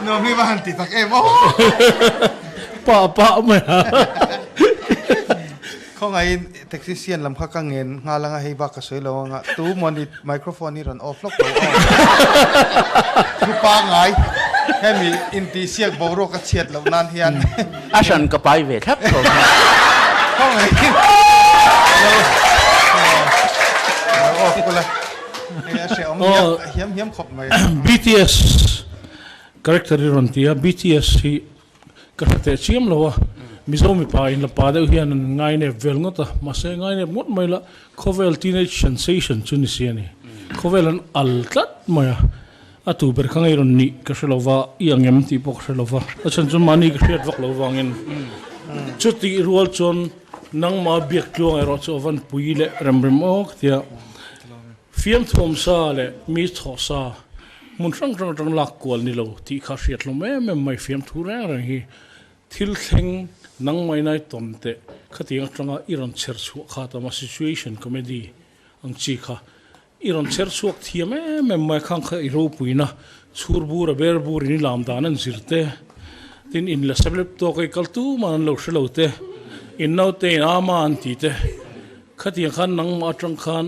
Nuam hi va han ti tak em aw. Pah pah mai a. Khawngaihin taxi sian lam kha ka ngen nghal anga hei bak ka sawi lo anga tu mawni microphone hi rawn off lawk lo aw. Thu pangngai hemi intihsiak boruak a chhiat loh nan hian. A hran ka pai ve thlap tho. Khawngaihin lo lo off kula hei a hrehawm hiam hiam hiam khawp mai. BTS character hi rawn ti a, BTS hi ka hre teh chiam lo a. Mizo mipa in la pa deuh hian an ngainep vel ngawt a, mahse ngainep ngawt mai la khawvel teenage sensation chu ni si a ni. Khawvel an al tlat mai a, a tu ber kha ngei rawn nih ka hre lo va, i ang em tih pawh ka hre lo va, a chhan chu mahni ka hriat vak lo vangin chutih rual chuan nangmah biak tluang erawh chu a van pui leh rem rem aw ka tia. Fiamthuam sa leh mi thawh sa hmun hrang hrang atang lak kual ni lo tih kha hriat hlawm em em mai fiamthu reng reng hi thil thleng nang mai nai tawn teh khatiang atanga i rawn chher chhuah kha tam a situation comedy ang chi kha i rawn chher chhuak thiam em em mai khang kha i ropuina chhur bur a ber bur in i lam dan an zir te tin in la seblep tawk a i kal tumah an lo hre lo te in naute in ama an ti te Khatiang khan nangmah atang khan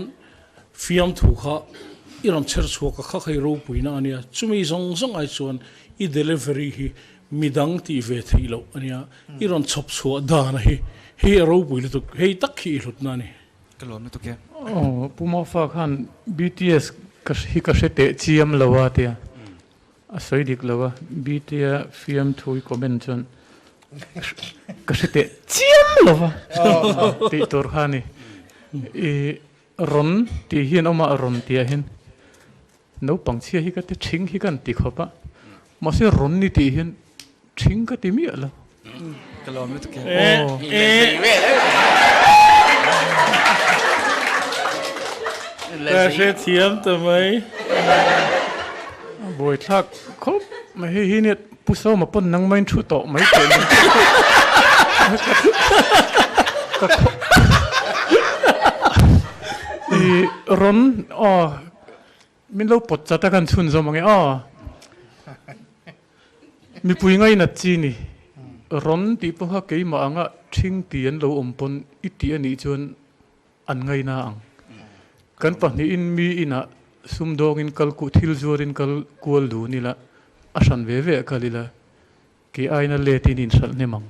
fiamthu kha i rawn chher chhuak a, kha kha i ropuina a nia. Chumi zawng zawng ai chuan i delivery hi midang tih ve theih loh a nia. I rawn chhawp chhuah dan a hi, hei a ropui lutuk, hei tak hi i hlutna a ni. Ka lawm lutuk e. Aw, Pu Maufa khan BTS ka hi ka hre teh chiam lo a tia. A sawi dik lo a, BT-a fiamthu i comment chuan ka hre teh chiam lo va tih tur kha a ni. I rawn tih hian awm a, rawn tih ah hian naupang chhia hi ka ti thing hi ka han ti khawp a, mahse rawn ni tih hian thing ka ti miah lo. Ka lawm lutuk e. Ka hre thiam ta mai. A buai thlak khawp mai hei hi nia Pu Sawma pawn nang main thu tawh mai teh ni. Ka khaw I rawn aw min lo pawt chat a kan chhunzawm ang e aw. Mipui ngainat chi ni. Rawn tih pawha keimah anga ṭhing ti an lo awm pawn i tih a nih chuan an ngaina ang. Kan pahnihin mi inah sumdawngin kal kuh thil zuarin kal kual dun ila, a hran ve ve a kal ila, kei aina let in inhralh hnem ang.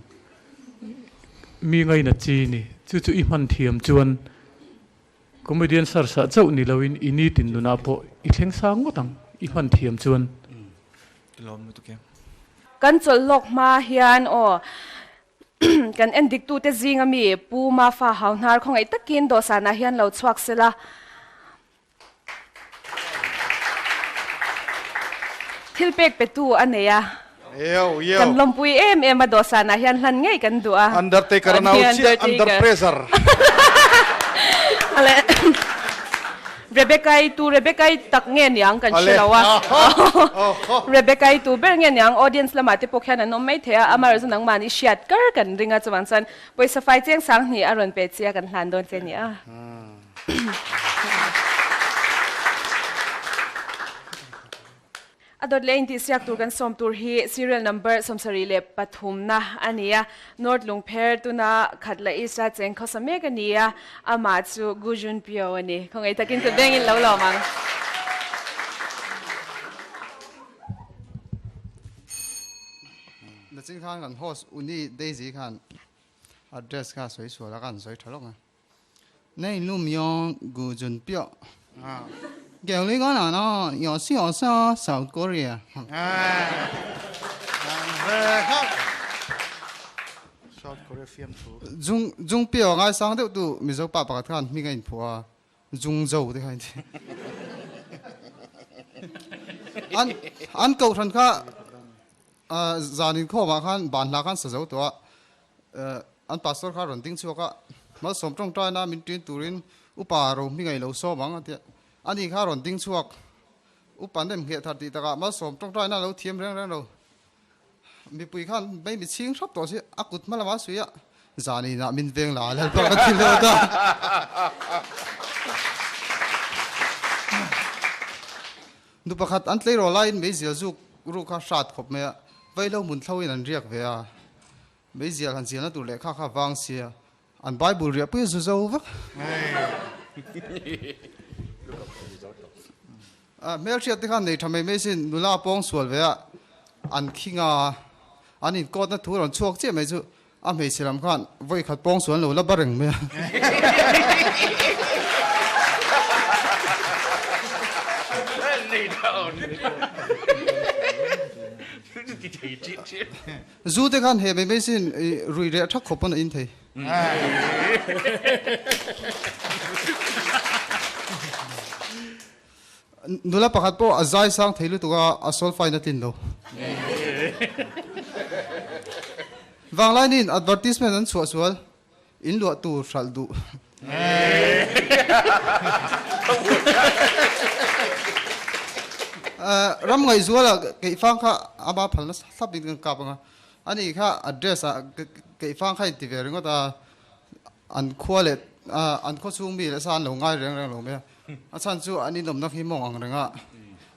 Mi ngainat chi ni. Chu chu i hman thiam chuan Comedian sarsah chauh ni loin i nitin nunah pawh i thleng sang ngawt ang, i hman thiam chuan. Ka lawm lutuk e. Kan chawlh lawk hma hian aw kan en dik tute zinga mi Pu Mafa Hauhnar khawngaih takin dawhsanah hian lo chhuak sela. Thil pek petu a nei a. Kan lawmpui em em a dawhsanah hian hlan ngei kan duh a. Undertaker a nau chiah, under pressure. Ale Rebecca-i tu Rebecca-i tak nge niang kan hre lo a. Rebecca-i tu ber nge niang audience lamah te pawh khian an awm mai thei a, amaherawhchu nangmahni hriat kar kan ring a chuvang chuan pawisa fai cheng sang hnih a rawn pe chi a kan hlan dawn che nia. A dawt leh intihsiak tur kan sawm tur hi serial number 73 na a ni a. North Lungpher tuna khat la East-a cheng khawsa mek a ni a, amah chu Gu Junpyo a ni. Khawngaih takin kut bengin lo lawm ang. Nachin khan kan host Uni Daisy khan address kha sawi sual a khan sawi tha lawk a. Nei lum yong gu jun pio. Kêu lý có nào nó nhỏ xíu nhỏ xíu South Korea. South Korea fiam thu. Jung jung pio ngai sang deuh tu Mizo pa pakhat khan mi ngai phua jung zo te khan. An an ko than kha zanin kho ma khan ban la khan sa zo to An pastor kha rawn ding chhuak a, Malsawm tawngtaina min ṭin turin upa ro hmingaih lo sawm ang a ti a. Ani kha rawn ding chhuak, Upa nem ngheh thar tih takah Malsawm tawngtaina lo thiam reng reng lo. Mipui khan mei mi chhing hrap tawh si, a kut hma lamah a suih a, Zan inah min veng la Lalpa ka ti hlawt a. Nu pakhat an tleirawl laiin meizial zuk ruh kha hrat khawp mai a, vaihlo hmun thloin an riak ve a. Meizial han zialna tur lehkha kha vang sia, an Bible riah pui a zu zo vek. Hmelhriat te khan nei tha mai mai sin, nula pawng sual ve a, an khing a, an inkawtna thu rawn chhuak chiah mai chu a hmeichhe lam khan vawi khat pawng sual an lo la ba reng mai a. Ti thei ṭih ṭih. Zu te khan he mai mai sin rui reh ṭhak khawp pawn a in thei. Nula pakhat pawh a zai sang thei lutuk a, a solfain a tlin lo. Vanglainin advertisement an chhuah sual, in luah tur hralh duh. Ram ngaihzuala keihfang kha ama phalna thlap in kan kap ang a, ani kha address ah keihfang kha inti ve ringawt a, an khua leh an khaw chhung mi leh sa an lo ngai reng reng lo mai a. A chhan chu an inawmna khi mawng ang reng a,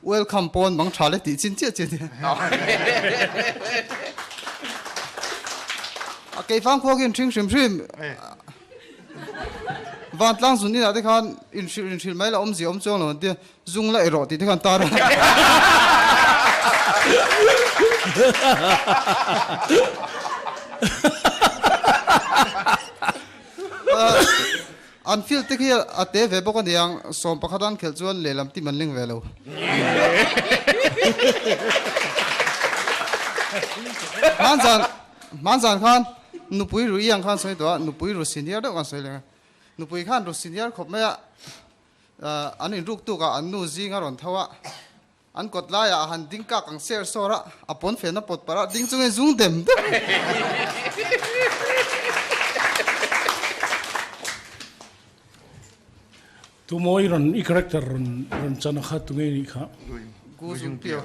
welcome pawn mang tha le tih chin chiah chiah nia. A keifang khua khi in hring hrim hrim. Vantlang zun inah te khan inhrilh inhrilh mai la awmzia awm chuang lo an tia, zung la erawh tih te khan tar a. An field te khi a te ve bawk a niang, 11 an khelh chuan lehlam team an ling ve lo. Hmanzan hmanzan khan nupui ru iang khan sawi tawh a, nupui ru senior deuh khan sawi leng a. Nupui khan ru senior khawp mai a, an inruk tuk a, an nu zing a rawn tho a, An kawt laiah a han ding kak ang ser sawr a, a pawn fen a pawt parh a, ding chungin zung dem dem. Tumaw i rawn i character rawn rawn chan a kha tunge nih kha? Gu zung piau.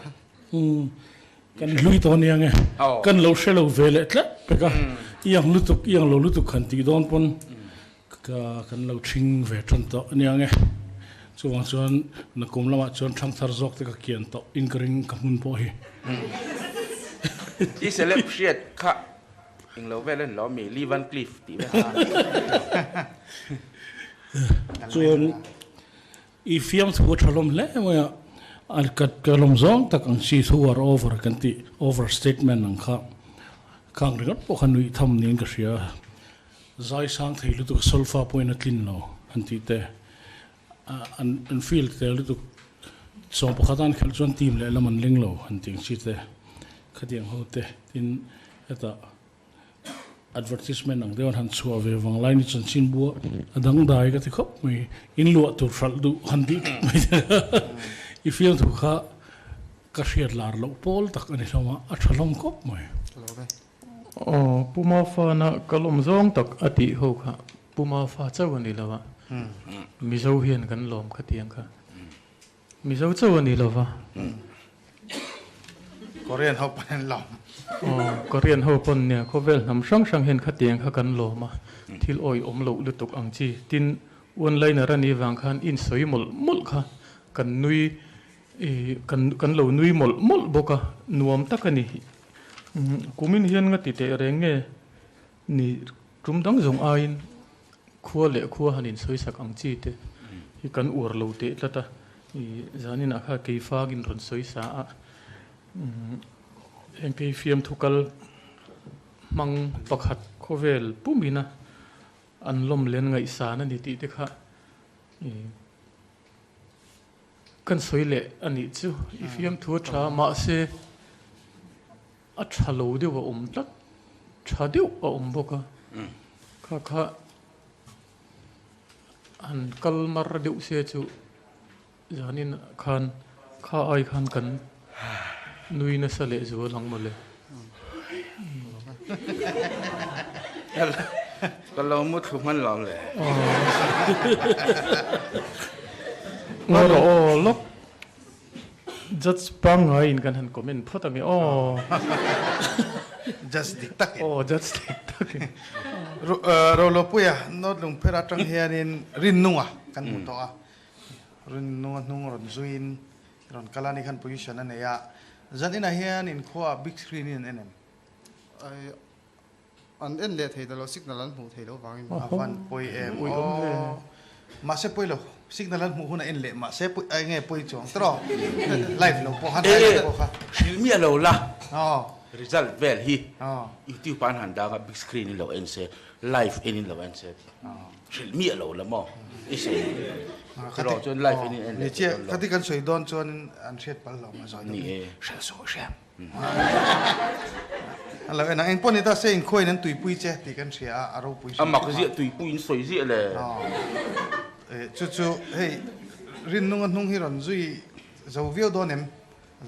Umm kan hlui tawh ania nge kan lo hre lo ve leh tlat pek a, i ang lutuk i ang lo lutuk han tih dawn pawn Ka kan lo ṭhing ve ṭan tawh ania nge. Chuvang chuan nakum lamah chuan ṭhangthar zawk te ka kian tawh in ka ring ka hmun pawh hi. I celeb hriat kha englo vel a ni lo ami Lee Van Cleef tih vel kha. Chuan i fiamthu a ṭha hlawm hle mai a, a ka ka lawm zawng tak ang chi thu war over kan tih over statement ang kha khang ringawt pawh kha nuih tham niin ka hria. Zai sang thei lutuk solfa pawhin a tlin lo an tih te, an feel tel lutuk 11 an khelh chuan team lehlam an ling lo an tih ang chi te, khatiang ho te tin hetah advertisement ang deuh an han chhuah ve vang lai ni chanchin bua a dangdai ka ti khawp mai, in luah tur hralh duh han tih tlat mai te i fiamthu kha ka hriat lar loh pawl tak a ni hlawm a, a tha hlawm khawp mai. Aw, Pu Mafana ka lawm zawng tak a tih ho kha Pu Mafa chauh a ni lo a, Mizo hian kan lawm kha tiang kha. Mizo chauh a ni lo va. Korean ho pawn an lawm. Aw, Korean ho pawn nia, khawvel hnam hrang hrang hian kha tiang kha kan lawm a, thil awih awm loh lutuk ang chi. Tin, one-liner a nih vang khan insawi mawlh mawlh kha kan nui, kan lo nui mawlh mawlh bawk a, nuam tak a ni. Kumin hian nga ti teh reng nge ni tum dang zawng aiin khua leh khua han insawisak ang chi te hi kan uar lo teh tlat a, i zaninah kha keifangin rawn sawisa a, heng phei fiamthu kal hmang pakhat khawvel pumina an lawm len ngaihsan a ni tih te kha i Kan sawi leh a nih chu i fiamthu a tha mahse a tha lo deuh a awm tlat, tha deuh a awm bawk a, kha kha han kal mar deuh se chu zanin khan kha ai khan kan nui nasa leh zual ang mawle. Ka lo mu thlu hman lo le. Ngaw rawh aw lawk. Judge pangngai in kan han comment phawt ange aw. Judge dik tak in. Aw judge dik tak in. Rolopuia North Lungpher atang hianin Rinnunga kan hmu tawh a. Rinnunga hnung rawn zuiin Rawn kal a ni khan position a nei a, zan inah hian inkhua ah big screen in an en em? Ai, an en leh thei ta lo, signal an hmuh thei lo vangin. A van pawi em aw. Mahse pawi lo, signal an hmuh hun a en leh mahse pawi, ai nge pawi chuang tawh live lo pawh khan live lo pawh kha. Hrilh miah lo la, result vel hi youtube ah an han dang a, big screen in lo en se, live en in lo en se. Hrilh miah lo la maw? I sawi rawh chuan live in en leh Ni chiah, khati kan sawi dawn chuan an hriat palh lo maw zawi deuh in hrilh suh hriam. A lo en ang, engpawh ni ta se inkhuain an tuipui che tih kan hria a, a ropui hrim. A mak ziah tuipui in sawi ziah le. Chu chu hei Rinnunga hnung hi rawn zui zo viau dawn em?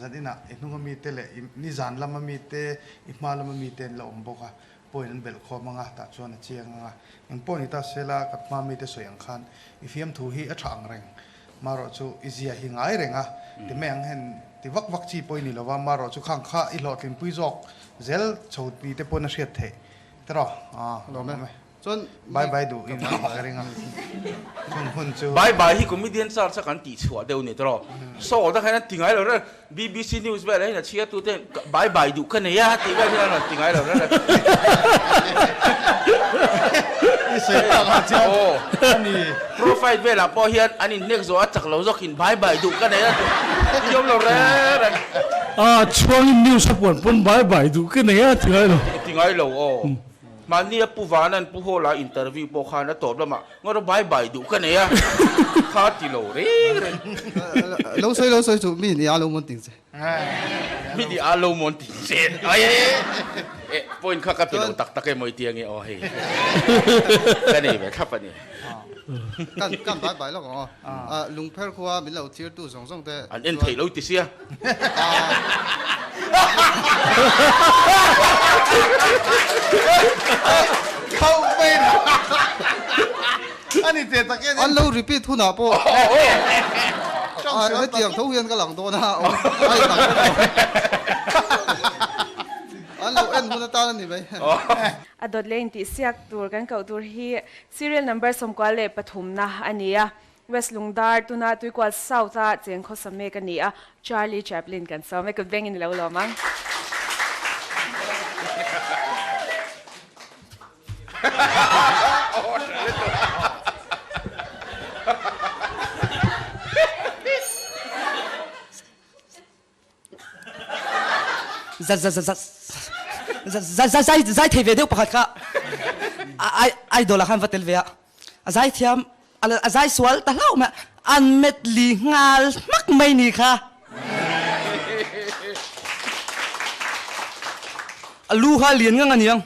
Zan inah i hnunga mite leh i nizan lama mite, i hma lama mite an la awm bawk a, pawhin an belh khawm ang a, tah chuan a chiang ang a. Engpawh ni ta se la, ka hma mite sawi ang khan i fiamthu hi a tha ang reng. Marawh chu i zia hi ngai reng a, ti mai ang hen ti vak vak chi pawh i ni lo va, marawh chu khang kha i hlawhtlinpui zawk zel chho ni te pawn a hriat theih tiraw? Lawm e. Chuan Bye bye duh in ka ring a, chung hun chu. Bye bye hi comedian search a kan tih chhuah deuh ni tiraw? Saw dang hian an ti ngai lo reng, BBC news velah hian a chhiar tu ten bye bye duh ka nei a tih vel hian an rawn ti ngai lo reng. I sawi tak ah chuan a ni. Profile velah pawh hian an inhnek zawh a chak lo zawkin bye bye duh ka nei a tih awm lo reng reng. A chhuangin news a puan pawn bye bye duh ka nei a ti ngai lo. Ti ngai lo aw. Mahnia Pu Vanan Pu Hawla interview pawh khan a tawp lamah ngawt a bai bai duh ka nei a, kha ti lo reng reng. Lo sawi lo sawi chu mi ni a lo mawn ting che. Mi ni a lo mawn ting che. Ai e point kha ka pe lo tak tak emaw i tia nge aw hei. Ka nei ve thlap a ni. Kan kan bai bai lawk ang aw. Lungpher khua min lo thlir tu zawng zawng te. An en theih lo ti sia. An lo repeat hunah pawh hetiang tho hian ka lang dawn a, an lo en hun atan a ni mai. A dawt leh intihsiak tur kan koh tur hi serial number 23 na a ni a. West Lungdar, tuna Tuikual South a cheng khawsa mek a ni a, Charlie Chaplin kan sawm e, kut bengin i lo lawm ang. Zai thei ve deuh pakhat kha idol ah khan va tel ve a, a zai thiam a zai sual ta hlauh mai a, an met li nghal hmak mai ni kha. A lu kha lian ngang a niang,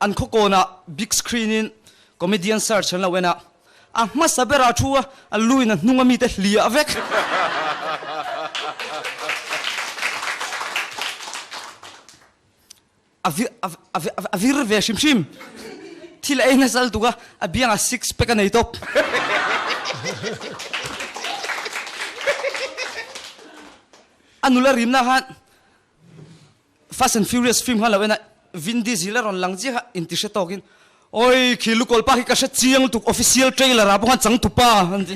an khawkawnah big screen in comedian search an lo en a, a hmasa berah a thu a, a lu in a hnung a mite hliah vek. A vir a vir ve hrim hrim. Thil a ei nasa lutuk a, a biangah six pack a nei tawp. A nula rimna khan Fast and Furious film khan lo en a, Vin Diesel a rawn lang chiah kha inti hre tawkin, Oi, khi lukawl pa khi ka hre chiang lutuk, official trailer ah pawh khan chang tupa an ti.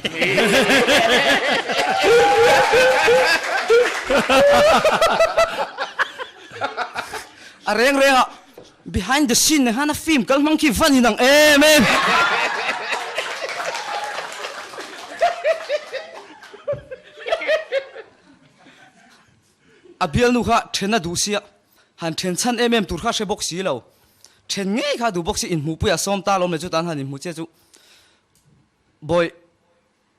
A reng reng a, behind the scene nen khan a film kal hmang khi van inang em em. A bialnu kha then a duh sia, han then chhan em em tur kha hre bawk si lo. Then ngei kha a duh bawk si, inhmuhpui a sawm ta alawm le chu tan han inhmu che chu. Bawi,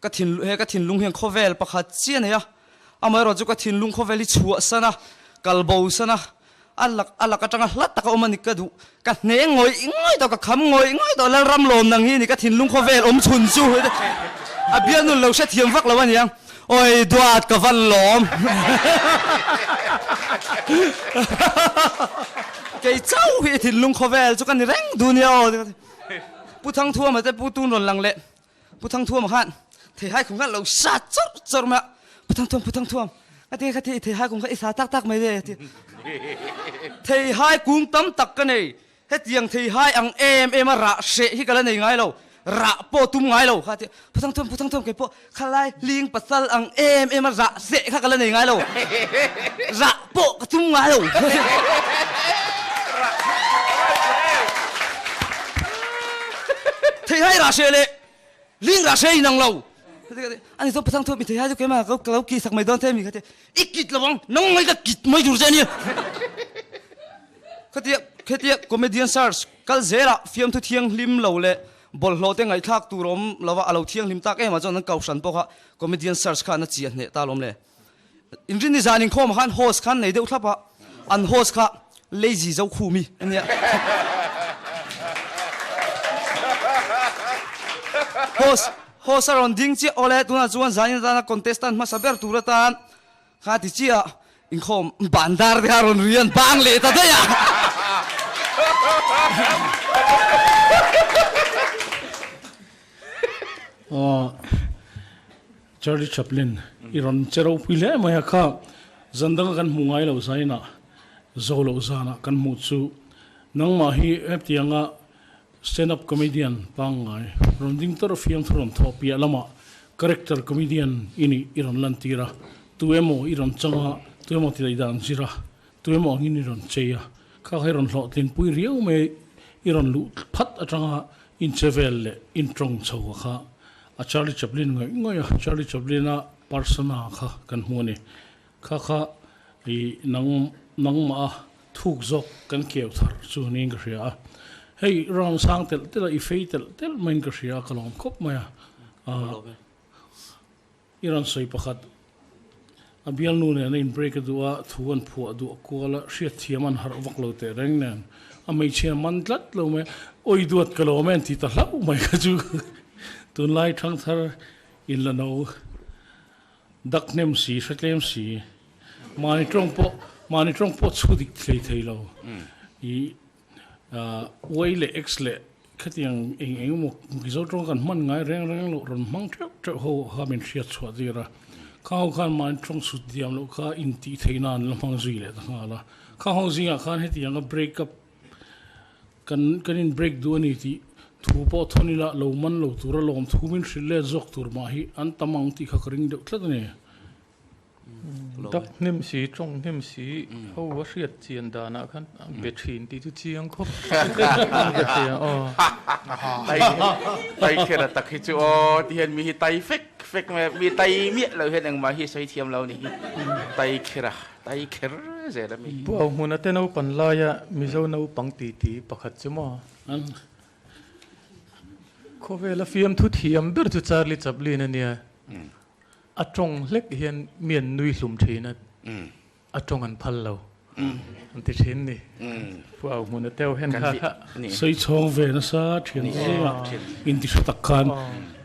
ka thin he ka thinlung hian khawvel pakhat chiah a nei a, amaherawh chu ka thinlung khawvel hi chhuah san a, kal bo san a, a lak a lak atanga hla taka awm a ni ka duh, ka hne ngawih ngawih tawh, ka kham ngawih ngawih tawh, Lalram lawm nang hi ni ka thinlung khawvel awm chhun chu a bialnu lo hrethiam vak lo a niang, awi duat ka van lawm kei chauh hi thinlung khawvel chu ka ni reng duh nia aw Pu Thangthuama te Pu Tun rawn lang leh Pu Thangthuama khan theihai khum kha lo sa chawrh chawrh mai a, Pu Thangthuam, Pu Thangthuam, ka ti kha ti theihai kung kha i sa tak tak mai le a ti. Theihai kung tam tak ka nei, hetiang theihai ang em em a rah hreh hi ka la nei ngai lo, rah pawh tum ngai lo kha a ti. Pu Thangthuam, Pu Thangthuam kei pawh khalai hling pasal ang em em a rah hreh kha ka la nei ngai lo, rah pawh ka tum ngai lo. Theihai rah hreh leh Ling rah hre inang lo. Ani chuan Pathang thuam i thei hai chu keimah ka lo kih sak mai dawn the mi kha ti. I kit lo ang, nang mai ka kit mai tur che a nia. Khatia khetia comedian search kal zelah fiamthu thianghlim lo leh bawlhhlawh te ngaihthlak tur awm lova a lo thianghlim tak em ah chuan an kohhran pawh kha comedian search khan a chiah hneh ta alawm le. Inrinni zan inkhawmah khan host khan nei deuh thlap a, an host kha Lazy Zokhumi a nia. Host host a rawn ding chiah awle tunah chuan zanin atana contestant hmasa ber tur atan kha ti chiah inkhawm ban dar te kha a rawn ri an bang leh ta daih a. Aw Charlie Chaplin i rawn che ropui hle mai a kha zan danga kan hmuh ngai loh zainah zo loh zanah kan hmuh chu nangmah hi hetianga stand up comedian pangngai rawn ding tawrh fiamthu rawn thawh piah lamah character comedian i nih i rawn lantir a, tu emaw i rawn chang a, tu emaw ti daih dan zir a, tu emaw angin i rawn chei a, kha kha i rawn hlawhtlinpui riau mai i rawn luh phat atanga inche vel leh intawng chho a kha a Charlie Chaplin ngawih ngawih a, Charlie Chaplin a persona kha kan hmu a ni. Kha kha i nang nangmah a thuk zawk kan keu thar chu niin ka hria a. Hei round sang telh telh a i fei telh telh maiin ka hria a, ka lawm khawp mai a. I rawn sawi pakhat, a bialnu nen a in break a duh a, thu an phuah duh a kual a, hriatthiam an harh vak lo teh reng nen, a hmeichhia man tlat lo mai, awi duat ka lo awm e an ti ta hlauh mai kha chu tunlai thangthar in la no dak hnem si, hre tlem si, mahni tawng pawh mahni tawng pawh chhu dik thlei thei lo i Y leh X leh khatiang eng eng emaw Mizo tawng kan hman ngai reng reng loh rawn hmang theuh theuh ho kha min hriat chhuah tir a. Khang ho khan mahni tawng chhut diam loh kha intih theih nan la hmang zui leh ta nghal a. Khang ho zingah khan hetianga break up kan kan in break duh a ni tih thu pawh thawn ila lo man lo tura lawm thu min hrilh let zawk tur mah hi an tam ang tih kha ka ring deuh tlat a ni. Dak hnem si, tawng hnem si ho a hriat chian danah khan be thin tih chu chiang khawp ka hria aw. Tai kher a tak hi chu aw ti hian mi hi tai fek fek mai a, mi tai miah lo hian engmah hi sawi thiam lo a ni hi. Tai kher a, tai kher zel a mi hi. Pu Auhmuna te naupan laia Mizo naupang titi pakhat chu maw? Khawvela fiamthu thiam ber chu Charlie Chaplin a nia. A tawng hlek hian mi an nui hlum thin a, a tawng an phal lo an ti thin ni. Pu Au hmun a teu hen kha kha. Sawi chhawng ve nasa thian zingah inti hre tak khan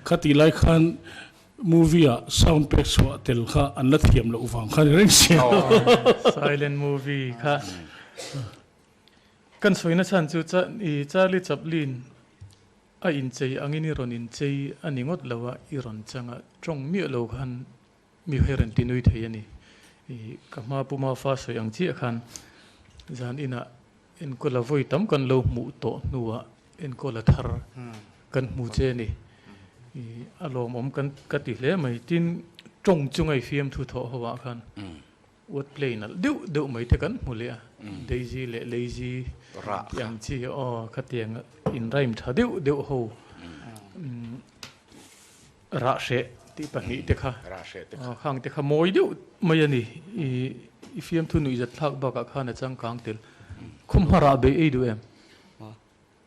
kha tih lai khan movie ah sound pek chhuah tel kha an la thiam loh vang kha ni reng sia. Silent movie kha kan sawi na chhan chu Charlie Chaplin A inchei angin i rawn inchei a ni ngawt lo a, i rawn chang a, tawng miah lo khan mi her an ti nui thei a ni. I ka hma puma fa sawi ang chiah khan zan inah enkawla vawi tam kan lo hmuh tawh hnuah enkawla thar kan hmu che a ni. I a lawmawm kan ka ti hle mai. Tin, tawng chunga i fiamthu thawh ho ah khan Word play nalh deuh deuh mai te kan hmu leh a, Daisy leh Lazy tih ang chi aw khatiang in rhyme tha deuh deuh ho rah hreh tih pahnih te kha khang te kha mawi deuh mai a ni i fiamthu nuihzat thlak bakah khan a changkang tel khawmhma rah beh ei duh em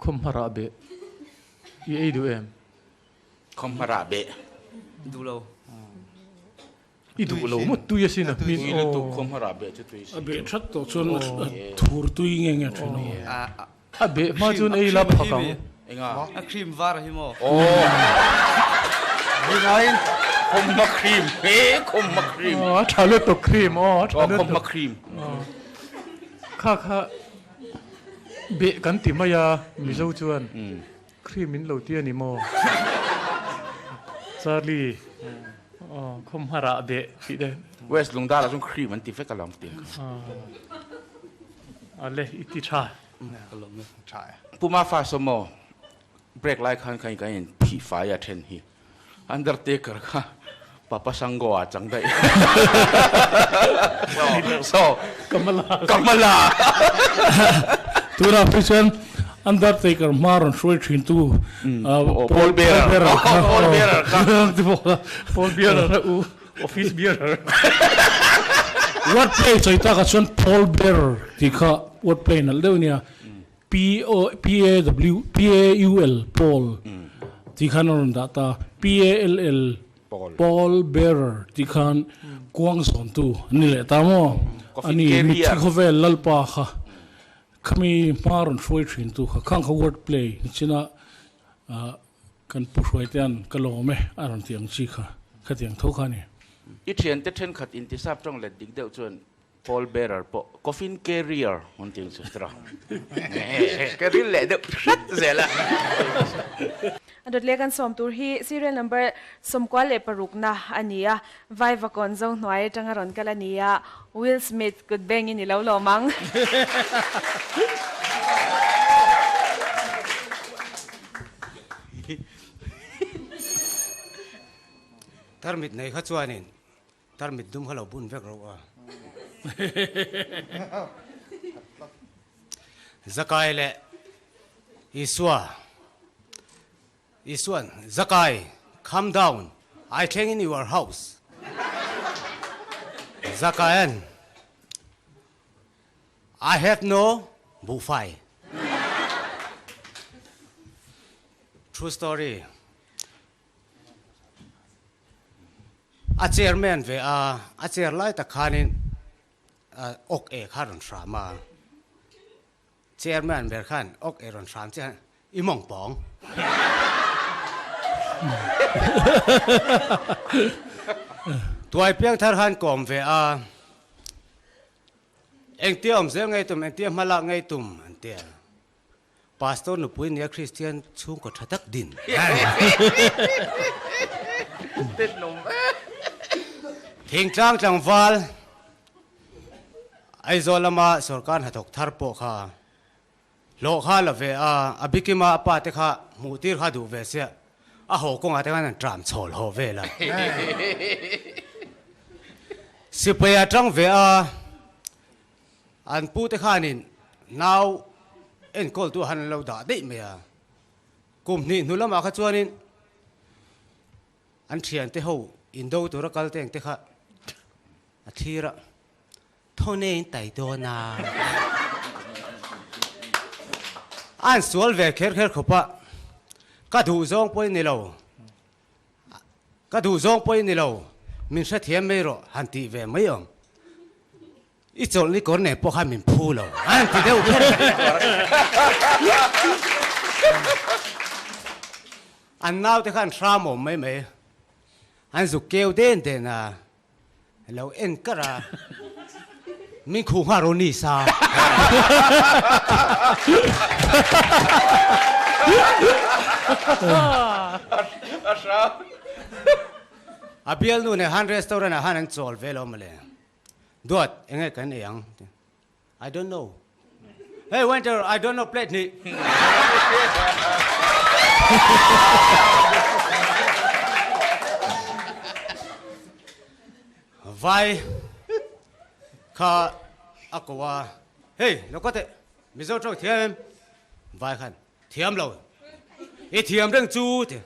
khawmhma rah beh i ei duh em khawmhma rah beh duh lo. I duh lo maw tui asin a hmin aw. Tui lutuk khawm hara beh chu tui si. A beh that tawh chuan a thur tui nge nge thin aw. A beh hma chuan ei la phak ang. Enga? A cream var hi maw? Aw. Khawmhma cream he khawmhma cream. A tha lutuk cream aw a tha lutuk. Khawmhma cream. Kha kha beh kan ti mai a Mizo chuan. Cream in lo ti a ni maw? Charlie, aw khawmhar ah beh tih te. West Lungdar ah chuan cream an ti vek alawm ti ang kha. Ale i ti tha. Tha e. Pu Mafa saw maw break lai khan khan kan in phih fai a then hi. Undertaker kha Papa Shango ah chang daih. So Kamala. Kamala. Tunah phei chuan Undertaker hma rawn hruai thin tu Paul Bearer kha. Paul Bearer kha. Paul Bearer a u office bearer. Word play sawi takah chuan Paul Bearer tih kha word play nalh deuh ania. P O P A W P A U L Paul tih khan a rawn dah ta. P A L L. Paul Bearer tih khan kuang zawntu an ni leh ta maw? Coffin Ani carrier. mitthi khawvel Lalpa kha khami hma rawn hruai thintu kha khang kha word play nichina kan pu hruaitean ka lawm e a rawn tih ang chi kha khatiang tho kha a ni. I thiante thenkhat intisap tawng let dik deuh chuan Paul Bearer pawh coffin carrier an ti ang chu tira. Ka ril leh deuh hret zel a. A dawt leh kan sawm tur hi serial number 16 na a ni a, Vaivakawn zo hnuai atanga rawn kal a ni a, Will Smith kut bengin i lo lawm ang. Tarmit nei kha chuanin Tarmit dum kha lo bun vek ro a. Zakai leh Isua, Isuan, Zakai, come down, I thleng in your house. Zakaian, I have no buhfai. True story. A chairman ve a, a chair lai tak khanin awk e kha rawn hram a, chairman ber khan awk e rawn hram chiah i mawng pawng. Tuai piang thar khan kawm ve a, engtia awm zel ngei tum, engtia hma lak ngei tum an tia. Pastor nupui nia Kristian chhungkaw tha tak din. Thingtlang tlangval Aizawl lama sorkar hnathawk thar pawh kha hlawh kha la ve a, a bikima a pa te kha hmuh tir kha duh ve sia, a haw kawngah te khan an tram chhawl haw vel a. Sipai a tang ve a. An pute khanin nau enkawltu han an lo dah daih mai a, kum hnih hnu lamah kha chuanin an thiante ho indo tura kal te engte kha a thlir a, Thawne in tai dawn a, an sual ve kher kher khawp a, ka duh zawng pawhin ni lo, ka duh zawng pawhin ni lo, min hrethiam mai rawh han tih ve mai awm. I chawlh ni kawr nen pawh khan min phu lo an ti deuh kher. An naute khan hram awm mai mai, an zuk keu den den a, lo en kar a, min khuh nghal rawh ni sa. A bialnu nen khan restaurant ah khan an chawl ve lo mawle. Duat, enge kan ei ang? I don't know. Hey waiter, I don't know plate hnih. Vai kha a ko a, Hey, lo ka teh, Mizo tawng thiam em? Vai khan, Thiam lo. I thiam reng chu ti.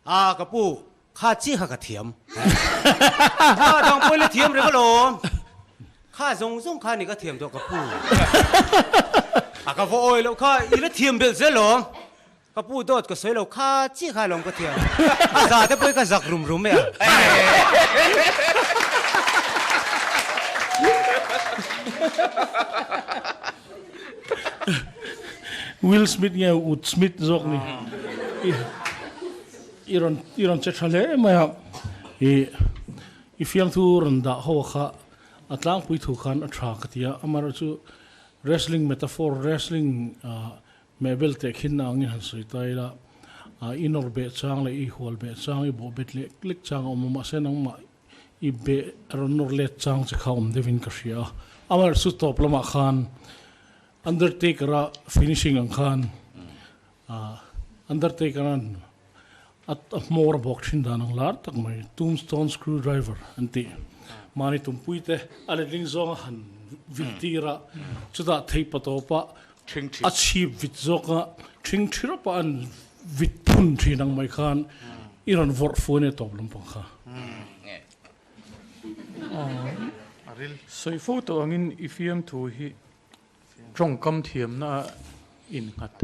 A ka pu, kha chi kha ka thiam. Kha dang pawhin la thiam reng alawm. Kha zawng zawng kha ni ka thiam tawh ka pu. A ka va awi loh kha i la thiam belh zel alawm. Ka pu dawt ka sawi lo kha chi kha alawm ka thiam. A za te pawhin ka zak rum rum e a. Will Smith nge Wood Smith zawk ni i rawn i rawn che tha hle mai a i i fiamthu rawn dah ho kha a tlangpui thu khan a tha ka ti a amaherawhchu wrestling metaphor wrestling mehbel teh khin na angin han sawi ta ila i nawr beh chang leh i hual beh chang i bawh bet leh lek chang a awm a mahse nangmah I beh rawn nawr let chang che kha awm deuhin ka hria a, amaherawhchu tawp lamah khan Undertaker-a finishing ang khan Undertaker-a'n a hmawr a bawk thin dan ang lar tak mai, Tombstone Screwdriver an tih, mahni tumpui te a letling zawnga han vit tir a, chutah theipa tawpa a chhip vit zawka thing thi rawpa an vit phun thin ang mai khan i rawn vawrh fu a nia tawp lampang kha. Sawi fo tawh angin i fiamthu hi tawngkam thiamna a innghat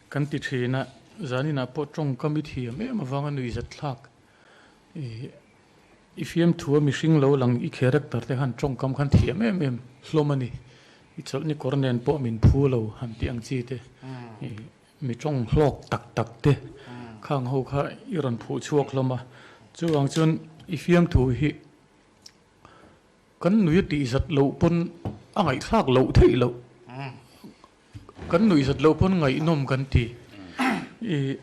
kan ti thin a. Zaninah pawh tawngkam i thiam em avanga nuihzat thlak i i fiamthu a mihring lo lang i character te khan tawngkam khan thiam em em hlawm a ni. I chawlhni kawr nen pawh min phu lo han tih ang chi te i mi tawng hlawk tak tak te khang ho kha i rawn phuh chhuak hlawm a. Chuvang chuan i fiamthu hi Kan nui a tih zat loh pawn a ngaihthlak loh theih loh. Kan nuih zat loh pawn ngaihnawm kan ti. I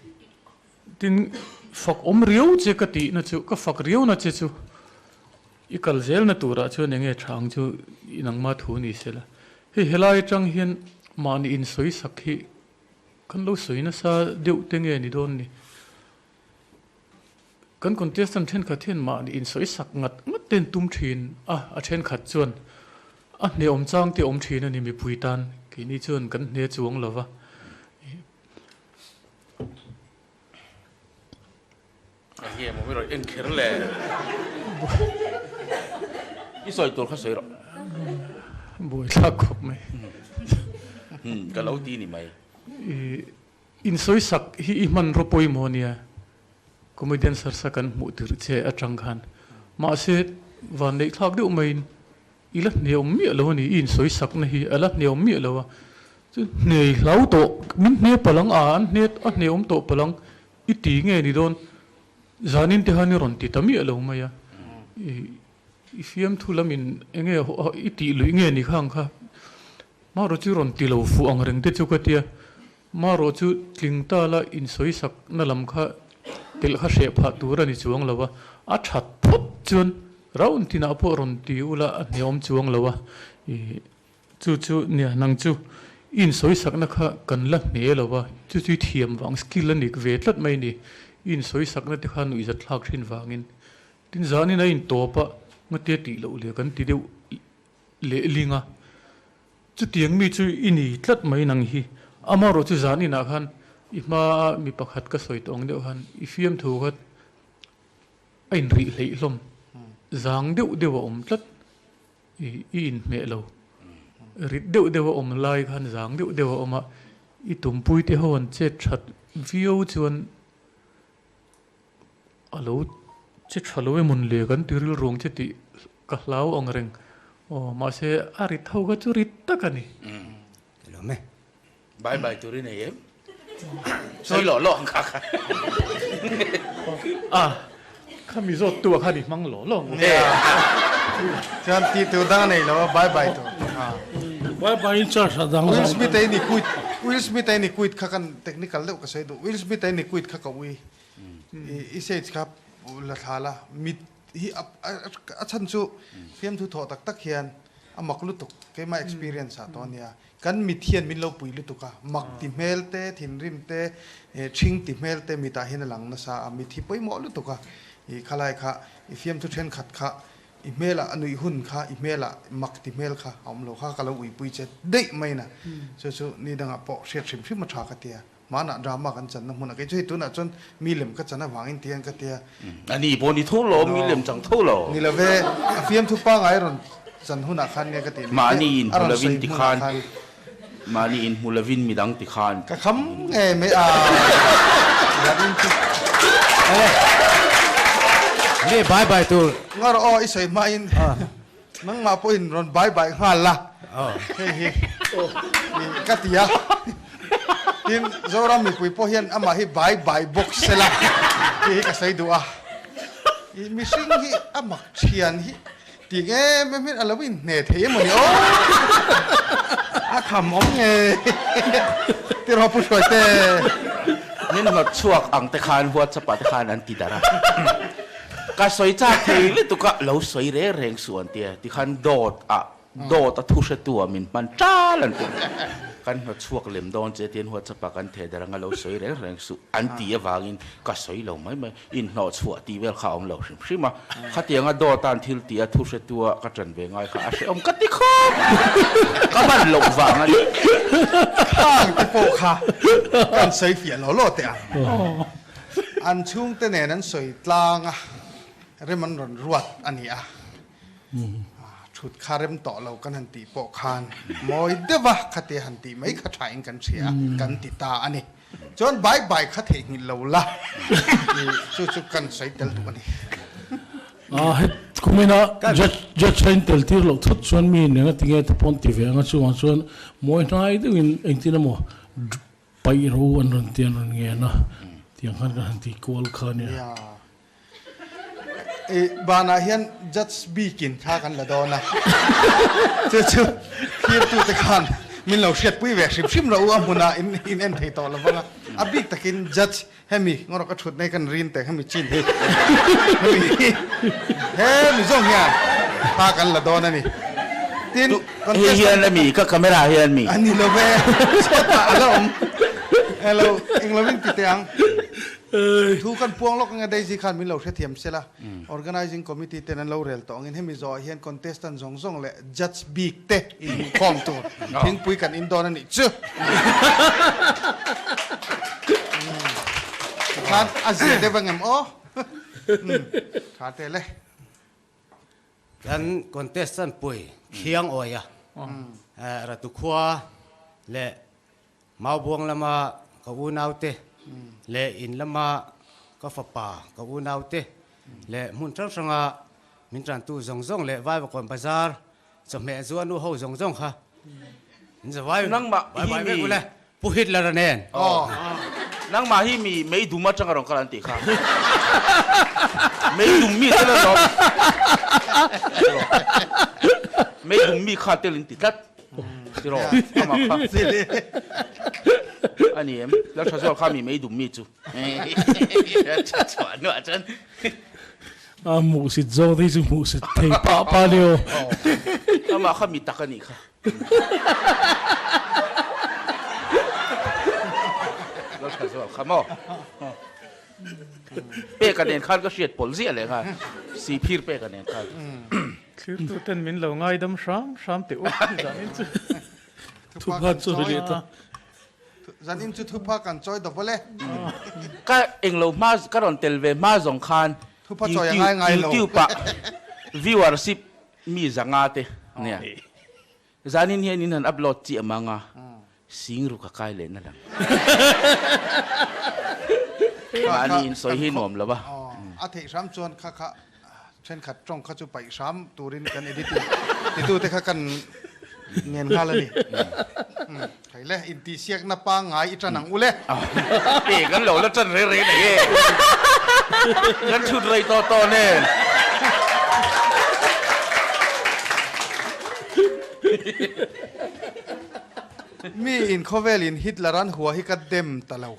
tin fak awm riau che ka tihna chu, ka fak riau na che chu i kal zelna turah chuan enge tha ang chu i nangma thu ni sela. Hei helai atang hian mahni insawi sak hi kan lo sawi nasa deuh te nge ni dawn ni. Kan contestant thenkhat hian mahni insawi sak ngat ngat te an tum thin a, a thenkhat chuan a hne awm chang te awm thin a ni mipui tan, keini chuan kan hne chuang lo va. Enge maw mi rawn en kher le? I sawi tur kha sawi rawh. Buaithlak khawp mai. Ka lo ti ni mai. Insawisak hi i hmanraw pawimawh nia, comedian sarsa kan hmuh tirh che atang khan. Mahse, vanneihthlak deuh maiin i la hneawm miah lo a ni, i insawisakna hi a la hneawm miah lo a. Chu hnei hlau tawh, min hne palang a, an hne a hneawm tawh palang i ti nge ni dawn, zanin te khan i rawn ti ta miah lo mai a. I fiamthu lamin enge i tih luih nge ni khang kha. Marawh chu rawn ti lo fuh ang reng te chu ka tia. Marawh chu tling ta la insawi sak na lam kha telh kha hreh phah tur a ni chuang lo a, a that phawt chuan round tinah pawh rawn ti ula a hneawm chuang lo a, ih chu chu nia nang chu i insawi sakna kha kan la hne lo a, chu chu i thiam vang skill a nik ve tlat mai ni, i insawi sakna te kha nuihzat thlak thin vangin tin zanin a intawp a ngatia tih loh leh kan ti deuh lehling a, chutiang mi chu i ni tlat mai nang hi. Amaherawh chu zan inah khan i hmaa mi pakhat ka sawi tawh ang deuh khan i fiamthu kha a inrih hleih hlawm, zang deuh deuh a awm tlat, i i inhmeh lo. Rit deuh deuh a awm lai khan zang deuh deuh a awm a, i tumpui te ho an chet that viau chuan A lo che tha lo emawn le kan ti rilruang che tih ka hlau ang reng. Aw, mahse a rit ho kha chu rit tak a ni. Ka lawm e. Bye bye tur i nei em? Sawi lawh lawh ang kha kha. A, kha mi zawt tu ah khan i hmang lawh lawh ang u. Chuan tih tur dang a nei lo a, bye bye tur. Bye bye in charge a dang Will Smith a in i quit, Will Smith a in i quit kha kan technical deuh ka sawi duh. Will Smith a in i quit kha ka ui. I sage kha la thla la, mit hi a chhan chu fiamthu thawh tak tak hian a mak lutuk, keimah experience ah tawh a nia. Kan mit hian min lo pui lutuk a, mak ti hmel te, thinrim te, ṭhing ti hmel te mitah hian a lang nasa a, mit hi pawimawh lutuk a, i khalai kha i fiamthu ṭhenkhat kha i hmelah a nuih hun kha i hmelah mak ti hmel kha a awm lo kha ka lo uipui che daih mai na, chu chu ni dangah pawh hriat hrim hrim a ṭha ka ti a. Hmanah drama kan channa hmunah kei chu hei tunah chuan mi lem ka chan avangin ti hian ka tia. A ni pawh ni tho lo, mi lem chang tho lo. Ni lo ve, a fiamthu pangai rawn chan hunah khan nge ka tih leh Mahni in hmu lovin ti khan, mahni in hmu lovin midang ti khan. Ka kham nge mai a, zan in chu. Nge bye bye tur. Ngar aw i sawi hmain Nangmah pawhin rawn bai bai nghal la, hei hi ka ti a. Tin, Zoram mipui pawh hian amah hi bai bai bawk se la tih hi ka sawi duh a. I mihring hi a mak thian hi tih em em hian a lo inhne thei emaw ni aw. A kham awm nge tiraw Pu Hruaite. Min hnawt chhuak ang te khan WhatsApp ah te khan an ti darh a. Ka sawi chak thei lutuk a, lo sawi reng reng suh an ti a, tikhan dawt ah, dawt a thu hretu ah min hman ṭal an ti. Kan hnawt chhuak lem dawn che tiin WhatsApp ah kan theh darh anga lo sawi reng reng suh an ti avangin ka sawi lo mai mai, inhnawh chhuah tih vel kha a awm lo hrim hrim a. Khatianga dawt a an thil tih a thu hretu a ka ṭan ve ngai kha a hrehawm ka ti khawp, ka hman loh vang a ni. Khang te pawh kha kan sawi fiah lo lo teh ang. An chhungte nen an sawi tlang a, rem an rawn ruat a ni a. Thut kha rem tawh lo kan han tih pawh khan mawi deuh a, khatia han tih mai kha thain kan hria a, kan ti ta a ni. Chuan bye bye kha theihnghilh lo la chu chu kan sawi tel duh a ni. A het kumina judge judge a intel tir loh thut chuan mi nen a tinge te pawh an ti ve ang a chungah chuan mawi hnai deuhin engtin emaw paih ro an rawn ti an rawn ngen a tiang khan kan han ti kual kha a nia. I banah hian judge bikin thla kan la dawn a chu chu thirtute khan min lo hriatpui ve hrim hrim rawh u a hmunah in in en thei tawh lo vang a a bik takin judge Hemi ngawrh ka thut nei kan rin teh hemi chin hi hemi hi hemi zawng hian thla kan la dawn a ni. Tin Hei hian a mi ka camera hian mi. A ni lo ve sawtah a la awm elo englovin ti teh ang. Thu kan puang lawk ange Daisy khan min lo hrethiam sela Organizing Committee ten an lo rel tawh angin hemi zawhah hian contestant zawng zawng leh judge bik te inhmuhkhawm tur thingpui kan in dawn a nih chu. Tikhan a zia deuh ang em aw? Tha te le. Kan contestant pui Khiang Awia, Ratukhua leh Maubuang lama ka unaute leh in lama ka fapa ka unaute leh hmun hrang hranga min tantu zawng zawng leh Vaivakawn bazar chawhmeh zuah nu ho zawng zawng kha min za vai vai vai vek ule Pu Hitler a nen. Aw. Nangmah hi mi meidum atanga rawn kal an tih kha. Meidum mi tel alawm. Meidum mi kha tel in ti tlat. Tiraw amah kha a ni em Lalthazual kha mi mei dum mi chu tha chhuah hnuah chuan A hmuhsit zawk te hi chu hmuhsit thei pah pah a ni aw. Amah kha mi tak a nih kha. Lalthazual kha maw. Peka nen khan ka hriat pawlh ziah leh nghal Sihphir peka nen khan. Thlirtu ten min lo ngaidam hram hram teh u zanin chu. Thupha chawi leh ta. Zanin chu thupha kan chawi double e. Ka englo hma ka rawn tel ve hma zawng khan Thupha chawi a ngai ngai lo. YouTube ah viewership mi zanga te nia. Zanin hian in han upload chiah mang a, sing ru ka kai leh na lang. Mahni in sawi hi nuam lo a. A theih hram chuan kha kha thenkhat tawng kha chu paih hram turin kan editing titute kha kan ngen nghal a ni. Thei le, intihsiakna pangngai i tan ang u le. E, kan lo la tan reng reng nei e. Kan chhut rei tawh tawh nen. Mi in khawvel in Hitler an hua hi ka dem ta lo.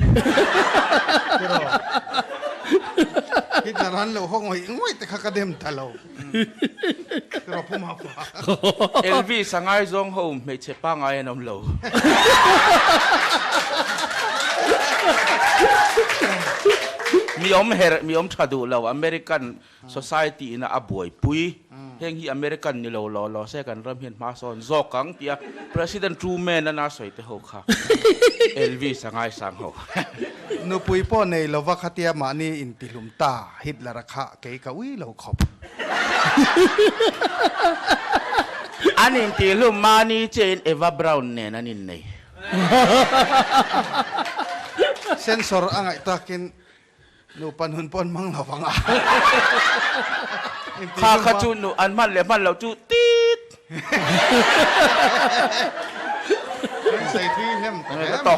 Hitler an lo haw ngawih ngawih te kha ka dem ta lo. Elvis a ngaizawng ho hmeichhe pangngai an awm lo. Mi awm herh, mi awm tha duh lo, American society ina a buaipui. Heng hi American ni lo law law se kan ram hian hma sawn zawk ang tia President Truman a sawi te ho kha Elvis a ngaisang ho. Nupui pawh nei lova khatia mahni intihlum ta Hitler a kha kei ka ui lo khawp. An intihlum mahni chein Eva Braun nen an innei. Sensor a ngaih takin nupa nun pawh an hmang lo vang a. Kha kha chu nu an hman leh hman loh chu tit. Kan sawi thui hnem ta hle mai.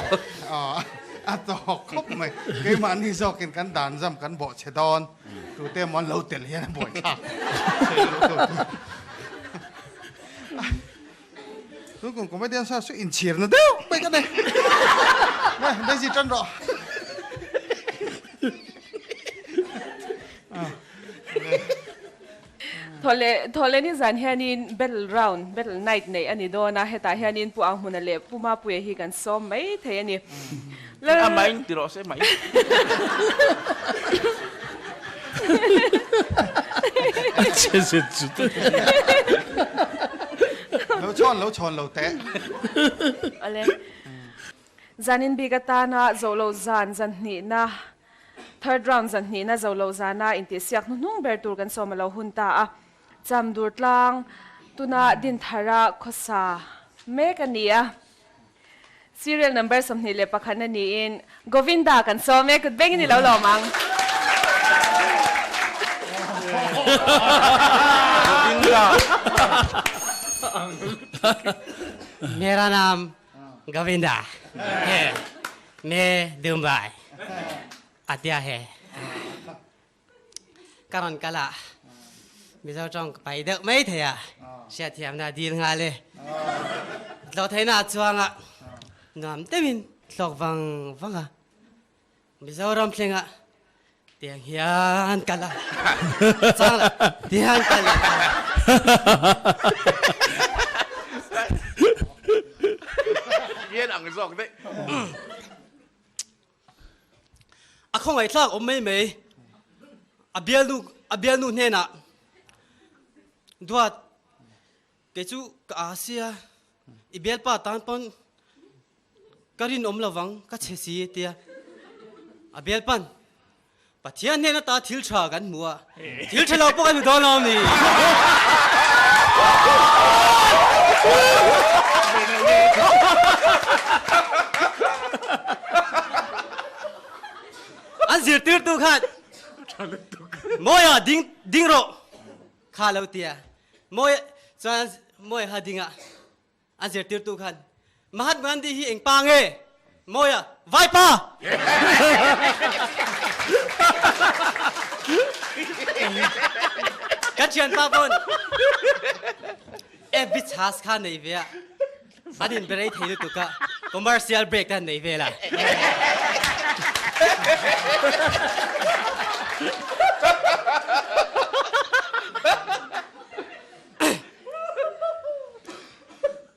A tawk khawp mai. Keimahni zawkin kan dan zam kan bawh che dawn. Tute emaw an lo tel hian a buai thlak. Tun kum comedian sar chu inchhirna deuh mai ka nei. Nge, Daisy tan rawh. Thawle, thawle ni zan hianin battle round, battle night neih a ni dawn a, hetah hianin Pu Anghmuna leh Pu Mapuia hi kan sawm mai thei a ni. Lal. A main ti rawh se mai. A che zet zut a ni. Lo chhawn lo chhawn lo teh. Awle. Zanin bik atana Zohlo zan zan hnihna Third round zan hnihna zo lo zana intihsiak hnuhnung ber tur kan sawm a lo hun ta a, cham dur tlang tuna din thara khawsa mek a ni a. Serial number 21 na niin Govinda kan sawm e, kut bengin i lo lawm ang. Govinda. Mera naam Govinda hai, me Dubai atia hai. Ka rawn kal a, Mizo tawng ka pai deuh mai thei a, hriatthiamna a dil nghal e. Tlawh theihna a chuang a, nuam deuhin hlawk vang vang a, Mizoram thlengah tiang hian kal a, chang lah tiang kal leh ta. Hian ang zawk daih. A khawngaihthlak awm mai mai. A bialnu a bialnu hnenah Duat, kei chu ka aa sia, i bialpa tan pawn ka rinawm lovang ka che si tia a bialpan Pathian hnen ata thil tha kan hmu a, thil tha lo pawh kan hmu dawn lo ni. An zirtirtu khan Mawia ding ding rawh kha lo tia. Mawia chuan Mawia kha ding a. A zirtirtu khan, Mahatma Gandhi hi eng pa nge? Mawia, Vai pa! Kan thianpa pawn FB chhas kha nei ve a, an in berei thei lutuk a, commercial break te han nei vel a.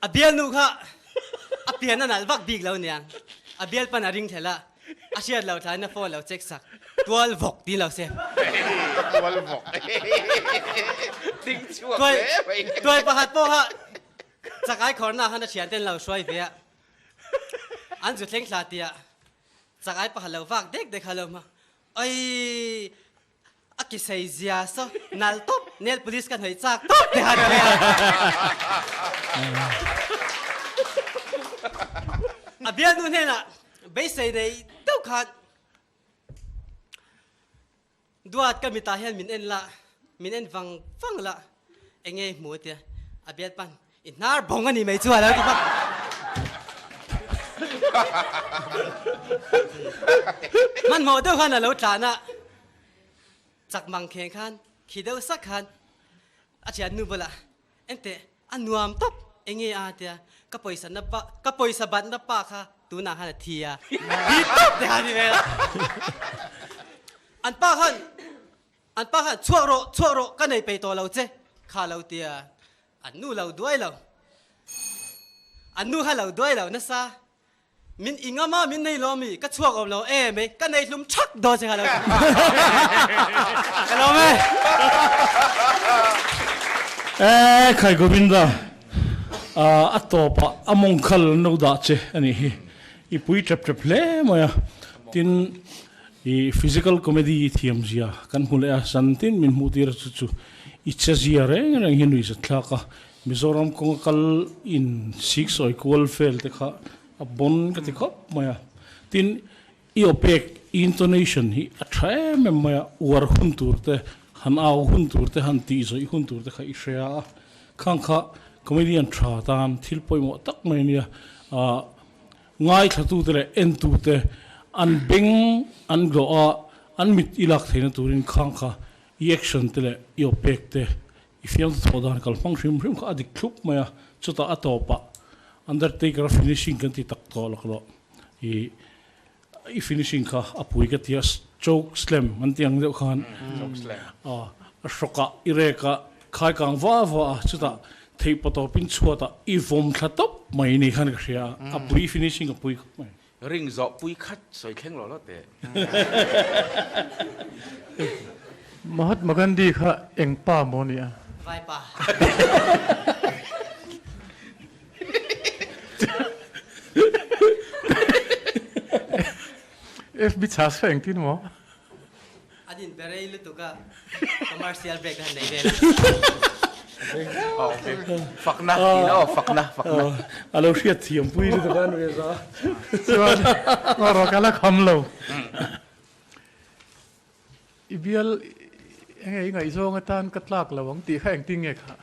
A bialnu kha a pian a nalh vak bik lo niang. A bialpan a ring thlel a, a hriat lo thlain a phone lo check sak. Tual vawk ti lo se. Tual vawk. Ding chhuak hle mai. Tual pakhat pawh kha chakai khawrna khan a thianten lo hruai ve a. An zu thleng thla tia chakai pakhat lo vak dek dek kha lo hma. Oi! A ki sei zia saw nal tawp nail polish ka hnawih chak tawp te han nia. A bialnu hnenah beisei nei deuh khan Duat ka mitah hian min en la, min en vang vang la, enge i hmu tia a bialpan I hnar bawng a ni mai chu a lo ti bawk. Hmanhmawh deuh khan a lo tlan a, chak mang kheng khan khi deuh sak khan a thiannu bulah Enteh, a nuam tawp enge a tia ka pawisa na pa ka pawisa batna pa kha tunah khan a thi a, thi tawp te kha a ni vel a. An pa khan an pa khan chhuak rawh chhuak rawh ka nei peih tawh lo che kha lo tia An nu lo duai lo. An nu kha lo duai lo nasa. Min i ngam a, min nei lo mi, ka chhuak awm lo em e, ka nei hlum thak dawn che kha lo ti. Ka lawm e. E khai Govinda, a tawpah a mawng khal an lo dah che a nih hi. I pui tep tep hle mai a. Tin, i physical comedy i thiam zia kan hmu leh a, zantin min hmuh tir chu chu I che zia reng reng hi nuihzat thlak a, Mizoram kawnga kal in siksawi kual vel te kha a bon ka ti khawp mai a. Tin, i aw pek, i intonation hi a tha em em mai a, uar hun tur te, han au hun tur te, han tih zawih hun tur te kha i hria a. Khang kha comedian tha tan thil pawimawh tak mai a nia. Ngaithlatute leh entute an beng an glawh a, an mit i lak theihna turin khang kha I action te leh i aw pek te, i fiamthu thawh dan kal hmang hrim hrim kha a dik thlup mai a, chutah a tawpah Undertaker a finishing kan ti tak tawh lawk lawh. I i finishing kha a pui ka ti a, choke slam an ti ang deuh khan a hrawkah i rek a, khai kang va va a, chutah theih pawtawpin chhuatah i vawm thla tawp mai ni khan ka hria a, a pui finishing a pui khawp mai. Ring zawh pui khat sawi thleng lo lo teh. Mahatma Gandhi kha eng pa maw ni a? Vai pa. FB chhas kha engtin maw? An in berei lutuk a, commercial break han nei vel a. Fakna tihna aw, fakna, fakna. A lo hriat thiam pui lutuk a nui za. Chuan ngaw ka la kham lo. I bial enge i ngaihzawng atan ka tlak lo ang tih kha engtin nge kha?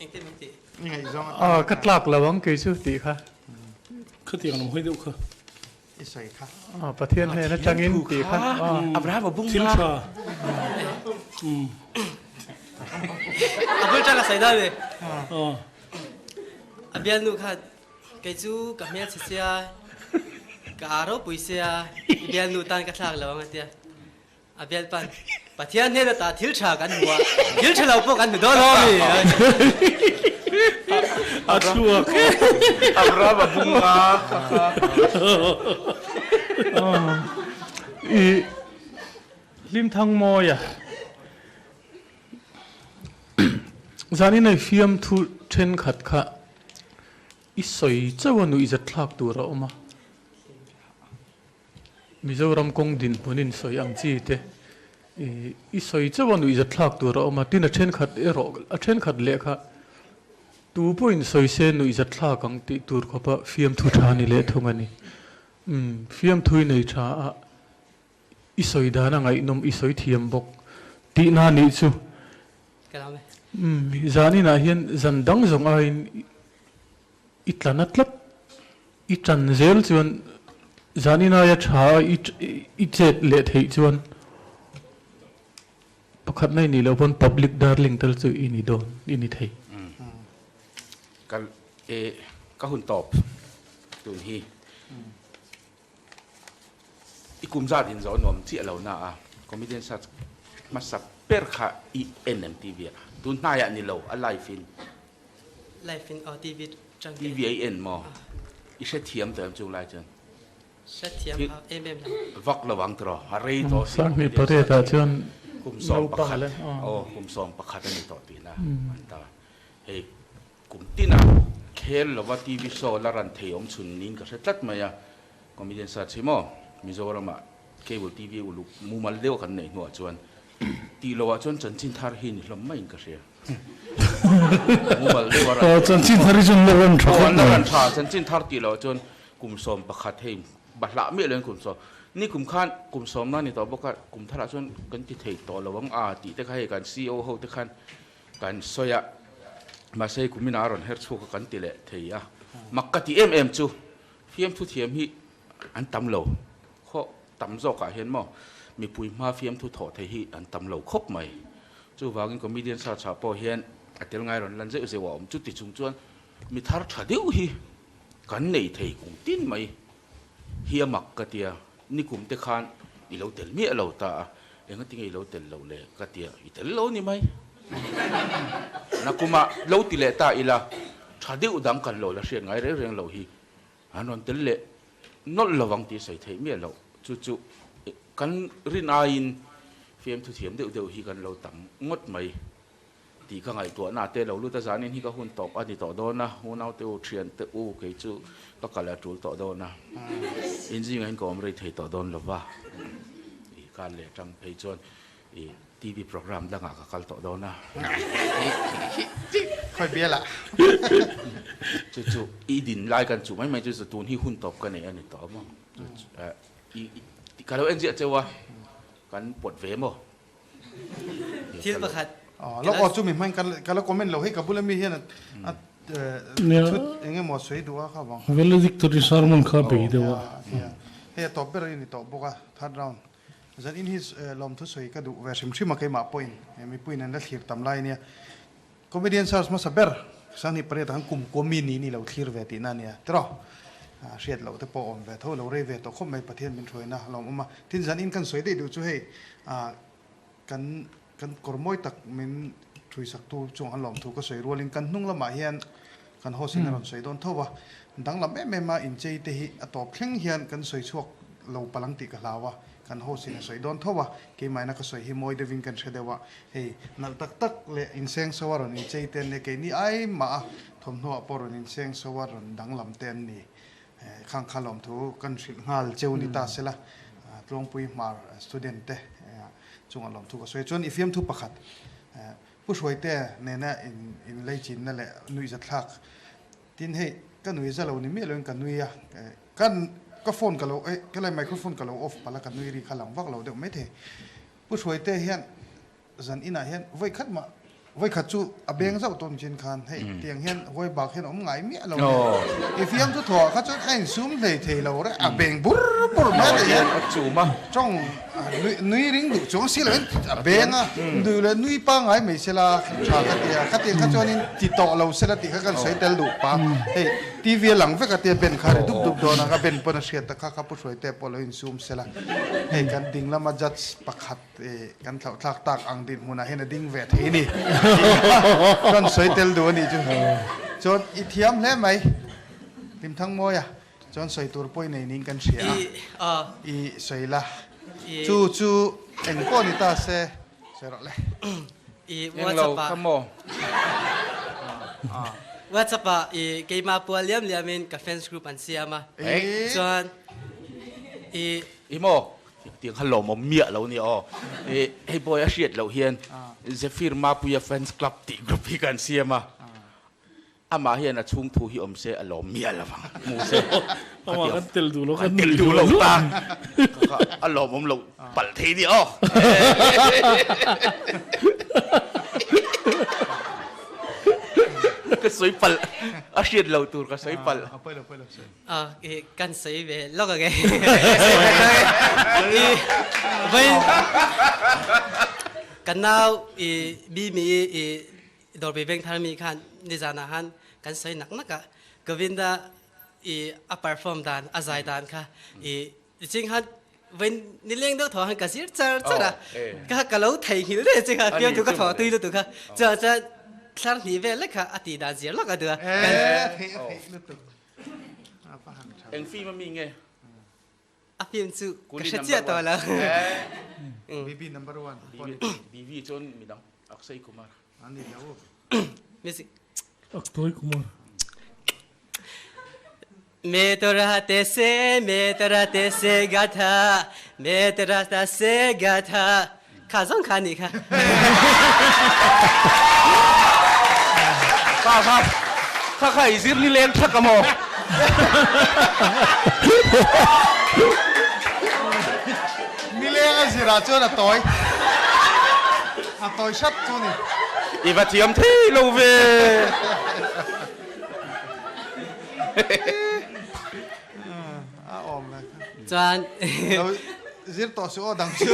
Engtin min tih? I ngaihzawng atan ka tlak lo ang kei chu tih kha. Khatiang lam hawi deuh kha. I sawi kha. Pathian hnen atangin tih kha. Abraham a bung Thil tha. A bul tang a sawi dan e. A bialnu kha kei chu ka hmelchhe sia, ka aa ropui sia, i bialnu tan ka thlak lo ang a tia. A bialpan, Pathian hnen ata thil tha kan hmu a, thil tha lo pawh kan hmu dawn lo ami? A chhuak. Abraham a bung a. I hlim thang mawi a. Zanin hei fiamthu thenkhat kha i sawi chauh a nuih zatthlak tur a awm a. Mizoram kawng dinhmun in sawi ang chi te i sawi chauh a nuihzatthlak tur a awm a, tin a thenkhat erawh a thenkhat lehkha tu pawhin sawi se nuihzatthlak ang tih tur khawpa fiamthu tha ni leh thung a ni. Umm fiamthu i nei tha a, i sawi dan a ngaihnawm i sawi thiam bawk tihna nih chu. Umm zaninah hian zan dang zawng aiin I tlan a tlat, i tan zel chuan zanin aia tha a i chet leh theih chuan pakhatna i nih loh pawn public darling tal chu i ni dawn, i ni thei. Ka e ka hun tawp tun hi i kum zat in zo nuam chiah lo na a comedian search hmasa ber kha i en em TV ah tun hnaiah ni lo a live in. Live in aw TV tang ke. TV a i en maw? I hrethiam tawh em chung lai chuan? Hrethiam a em em lo. Vak lo ang tiraw? A rei tawh si. Sanghnih pariat ah chuan kum 11 aw kum 11 a ni tawh tihna an ta. Hei kum tina khel lova TV show la ran thei awm chhun niin ka hre tlat mai a. Comedian search hi maw Mizoram ah cable TV uluk mumal deuh kan neih hnuah chuan tih loh ah chuan chanchin thar hi ni hlawm maiin ka hria. Mumal deuh a ran Aw, chanchin thar hi chuan la ran tha khawp mai. Aw, la ran tha. Chanchin thar tih loh chuan kum 11 hei bahlah miah loin kum sawm. Ni kum khan kum sawm na ni tawh bawk a, kum tharah chuan kan ti thei tawh lo ang a tih te kha hei kan CEO ho te khan kan sawi a. Mahse hei kum inah a rawn her chhuak a kan ti leh thei a. Mak ka ti em em chu fiamthu thiam hi an tam lo. Khaw tam zawkah hian maw mipui hma fiamthu thawh thei hi an tam lo khawp mai. Chuvangin comedian search ah pawh hian a tel ngai rawn lan zeuh zeuh a awm. Chuti chung chuan mi thar tha deuh hi kan nei thei kum tin mai hi a mak ka tia. Nikum te khan i lo tel miah lo ta a, engatinge i lo tel loh le ka tia, i tel lo ni mai. Nakumah lo ti leh ta ila tha deuh dang kan lo la hriat ngai reng reng loh hi. An rawn tel leh nawlh lo ang tih sawi theih miah loh. Chu chu kan rin aiin fiamthu thiam deuh deuh hi kan lo tam ngawt mai tih ka ngaihtuahna te lo lut a, zanin hi ka hun tawp a ni tawh dawn a, unaute u, thiante u kei chu ka kal a tul tawh dawn a, inzingah hian ka awm rei thei tawh dawn lo va, ih khan leh tang phei chuan I TV program dangah ka kal tawh dawn a. Khawi bial ah. Chu chu i din lai kan chuh mai mai chu chu tun hi hun tawp ka nei a ni tawh maw. Chu chu i ka lo en ziah cheu a kan pawt ve maw. Thil pakhat. Lawk aw chu mi hmang ka la comment lo hei ka bula mi hian a thut eng emaw sawi duh a kha vang. Valedictory sermon kha bei deuh a. Hei a tawp ber a ni tawh bawk a third round. Zan in hi lawmthu sawi ka duh ve hrim hrim a keimah pawhin mipuiin an la thlir tam lai ania. Comedian search hmasa ber Sanghnih pariat ah khan kum kua mi ni ni lo thlir ve tihna ania tiraw? Hriat loh te pawh awm ve tho lo rei ve tawh khawp mai Pathian min hruaina lawm awm a. Tin zan in kan sawi daih duh chu hei kan kan kawr mawi tak min thuisaktu chung an lawmthu ka sawi rualin kan hnung lamah hian kan host in a rawn sawi dawn tho va, danglam em em a inchei te hi a tawp thleng hian kan sawi chhuak lo palang tih ka hlau a, kan host in a sawi dawn tho va, keimahina ka sawi hi mawi deuhin kan hre deuh a, hei nalh tak tak leh inseng so a rawn inchei te an nia, keini ai mah a thawmhnaw ah pawh rawn inseng so a rawn danglam te an ni, khang kha lawmthu kan hrilh nghal cheu ni ta sela, Tluangpui Hmar student te chungah lawmthu ka sawi chuan i fiamthu pakhat. Pu Hruaite nena in in leichinna leh nuihzathlak tin hei ka nui za lo ni miah loin ka nui a, ka ka phone ka lo eh helai microphone ka lo off palh a ka nui ri kha lang vak lo deuh maithei. Pu Hruaite hian zan inah hian vawi khat mah vawi khat chu a beng zauh tawn chin khan hei tiang hian huai bak hian a awm ngai miah lo nen i fiam chu thawh ah kha chuan a insum hlei thei lo reng a beng bur bur mai a ti hian tawng nui ring duh chuang si loin a beng a duh leh nui pangngai mai sela tha ka ti a khatiang kha chuanin ti tawh lo sela tih kha kan sawi tel duh pa hei TV a lang vek a tia ben kha ri dup dup dawn a ka ben pawn a hriat ta kha kha pu hruaite pawh lo insum sela hei kan ding lama judge pakhat Kan thlauh thlak tak ang dinhmunah hian a ding ve thei ni kan sawi tel duh a nih chu. Chuan i thiam hle mai Hlimthangmawia chuan sawi tur pawh i nei niin kan hria a, i sawi la chu chu eng pawh ni ta se sawi rawh le. Englo kha maw? WhatsApp ah i keimah pual liam liam in ka fans group an siam a chuan i I maw? Tiang kha lawmawm miah lo nia aw. Hei pawh a hriat loh hian Zephyr Mapuia Fans Club tih group hi kan siam a, amah hian a chhung thu hi awm se a lawm miah lo vang. Hmu se. Amah kan tel duh lo kan tel duh lo ta. A lawmawm loh palh thei nia aw. Ka sawi palh a hriat loh tur ka sawi palh. Kan sawi ve lawk ang e. I vai kan nau i bi mi i dawrpui veng thar mi khan nizan ah khan kan sawi nak nak a Govinda i a perform dan a zai dan kha i ching khan vain nileng deuh thaw khan ka zir char char a ka ka lo theihnghilh reng che kha fiamthu ka thaw tui lutuk kha chuan chuan thlar hnih vel lek kha a tih dan zir lawk a duh a Eng film a mi nge? A film chu ka hre chiah tawh lo. BB number one. BB chuan midang Akshay Kumar. Ani lo. Music. Akshay Kumar. Me tora te se me tora te se gatha me tora ta se gatha kha zawng kha nih kha. Kha kha kha kha i zir ni leng thak a maw? Nileng a zir ah chuan a tawi a tawi hrat chu ni. I va thiam thei lo ve. A awm le. Chuan Lo zir tawh suh aw dang chu.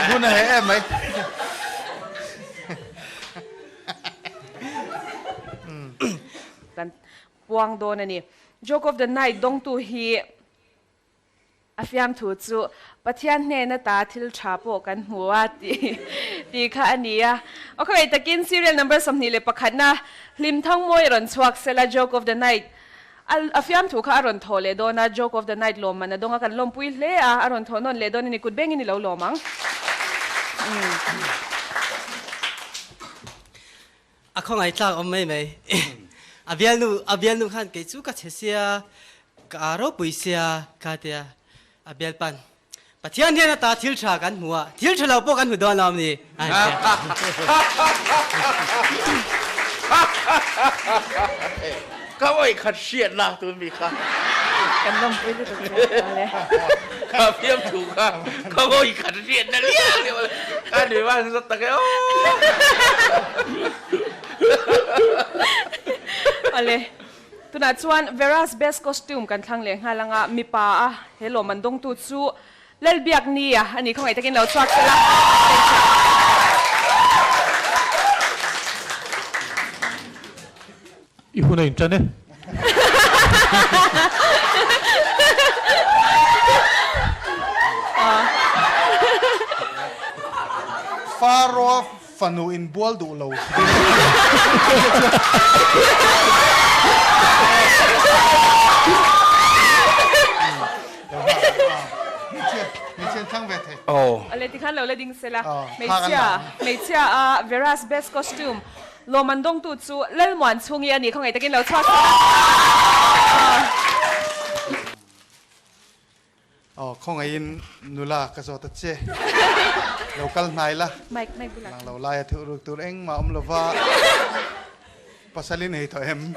Hun a heh em mai. Kan puang dawn a ni. Joke of the night dawngtu hi A fiamthu chu Pathian hnen ata thil tha pawh kan hmu a tih tih kha a ni a. Aw khawih takin serial number 21 na Hlimthang mawi a rawn chhuak sela Joke of the night a a fiamthu kha a rawn thawh leh dawn a, Joke of the night lawmman a dawng a kan lawmpui hle a, a rawn thawh nawn leh dawn a ni kut bengin i lo lawm ang. A khawngaih tlak awm mai mai. A bialnu a bialnu khan kei chu ka chhe sia, ka aa ropui sia ka tia. A bialpan, Pathian hian ata thil tha kan hmu a, thil tha lo pawh kan hmu dawn lo ni? A han ti a. Ka awih khat hriatna tun mi kha. Kan lawmpui lutuk chu ale. Ka fiam thu kha ka awih khat hriatna liau liau ale. Ka nui van zat tak e aw. Ale. Tunah chuan Vera's best costume kan thlang leh nghal anga mipa a he lawm an dawngtu chu Lalbiaknia a ni khawngaih takin lo chhuak sela. I hun a intan e. Faro fanu in bual duh lo. Ale tikhan lo la ding sela. Hmeichhia hmeichhia a Vera's best costume Lawmman dawngtu chu Lalmuan chhungi a ni khawngaih takin lo chhuak sela. Aw khawngaihin nula ka zawt a che. Lo kal hnai la. Mic mic bulah. Lang lo lai a thuh ruk tur engmah awm lova pasal i nei tawh em?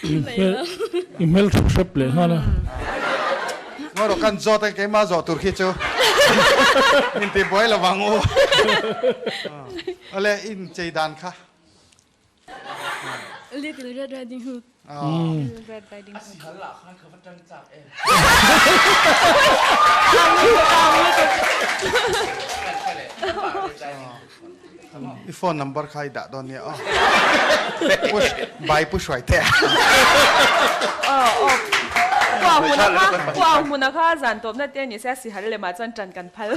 I hmel tha hrep leh nghal a. Ngaw rawh kan zawt a keimah zawh tur khi chu inti buai lo vang u. Awle inchei dan kha. Little Red Riding Hood. Little Red Riding Hood. A sihal lah khan ka va tan chak em. I phone number kha i dah dawn nia aw. Push bai pu hruai teh. Aw aw. Pu Au Hmuna kha Pu Au Hmuna kha zan tawpna te ni se a sihal lemah chuan tan kan phal.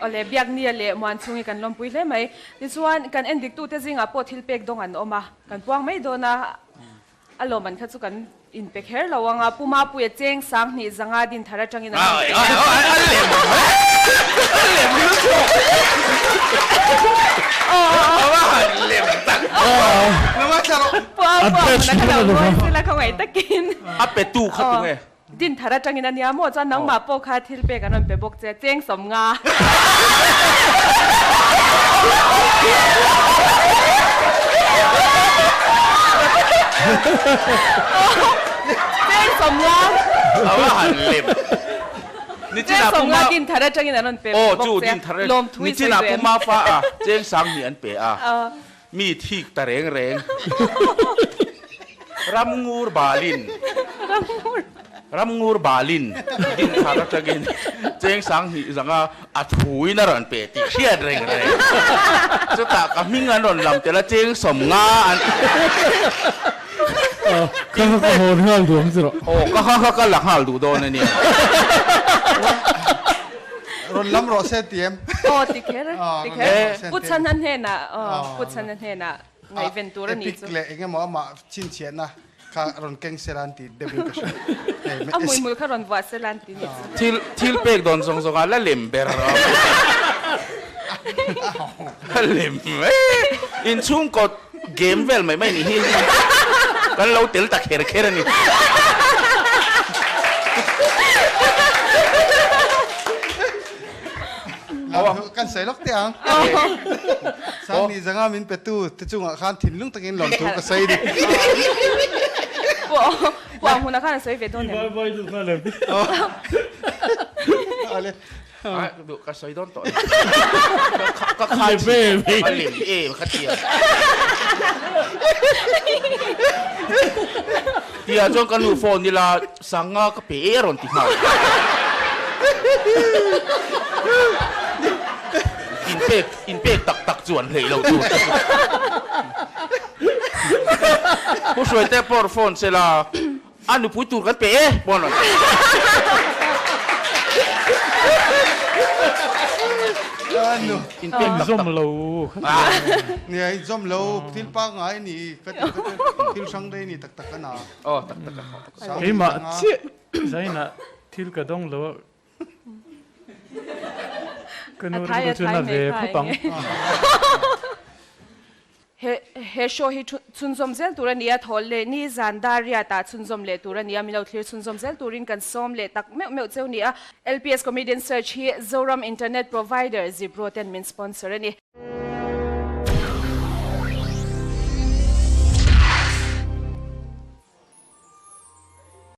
Awle, Biaknia leh Muanchhungi kan lawmpui hle mai. Tichuan, kan endiktute zingah pawh thil pek dawng an awm a, kan puang mai dawn a. A lawm an kha chu kan inpe kher lo ang a, Pu Mapuia cheng 2000 din thar atangin an inpe kher. A petu kha tunge? Din thar atangin a nia maw chuan nangmah pawh kha thil pek an rawn pe bawk che, cheng 50. Cheng 50. A va han lem. Cheng 50 din thar atangin an rawn pe bawk che, lawmthu i sawi duh em? Nichinah Pu Mafa a cheng 2000 an pe a. Mi thik ta reng reng. Ramngur balin. Ramngur balin din thar atangin cheng 2000 zanga a thuin a rawn pe tih hriat reng reng. Chutah ka hming an rawn lam tel a cheng 50 an Ka kha ka hawn nghal duh ang chu rawh. Aw ka kha kha ka la nghal duh dawn a nia. Rawn lam rawh se ti em? Aw ti kher, ti kher. Pu Chhana hnenah, aw Pu Chhana hnenah ngaihven tur a nih chu. Epic leh eng emaw amah chhinchhiahna kha rawn keng sela an ti deuhin ka hria. A hmuihmul kha rawn vuah sela an ti nih chu. Thil thil pek dawn zawng zawng a la lem ber a. A lem inchhungkaw game vel mai mai nih hi kan lo tel ta kher kher a ni. Kan sawi lawk teh ang. Sangni zanga min petu te chungah khan thinlung takin lawmthu ka sawi ni. Pu Ang hunah khan a sawi ve dawn em? Bye bye duh nghal em? Ai duh ka sawi dawn tawh ka khai a lem em kha tia tia chuan ka nu phone ila sanga ka pe e a rawn ti nghal in pek in pek tak tak chu an hleih lo tur Pu Hruaite pawh phone sela A nupui tur kan pe e pawh an rawn ti. In pek tak tak. Lo. Nia in zawm lo thil pangngai ni ka ti ka ti thil hrang daih ni tak tak a na. Aw tak tak a. Keimah chiah zainah thil ka dawng lo a. Ka nu rilru chu na ve khawp ang. He he show hi chhunzawm zel tur a ni a, thawl leh ni zan dar riatah chhunzawm leh tur a ni a, min lo thlir chhunzawm zel turin kan sawm leh tak meuh meuh cheu ni a. LPS Comedian Search hi Zoram Internet Provider Zipro ten min sponsor a ni.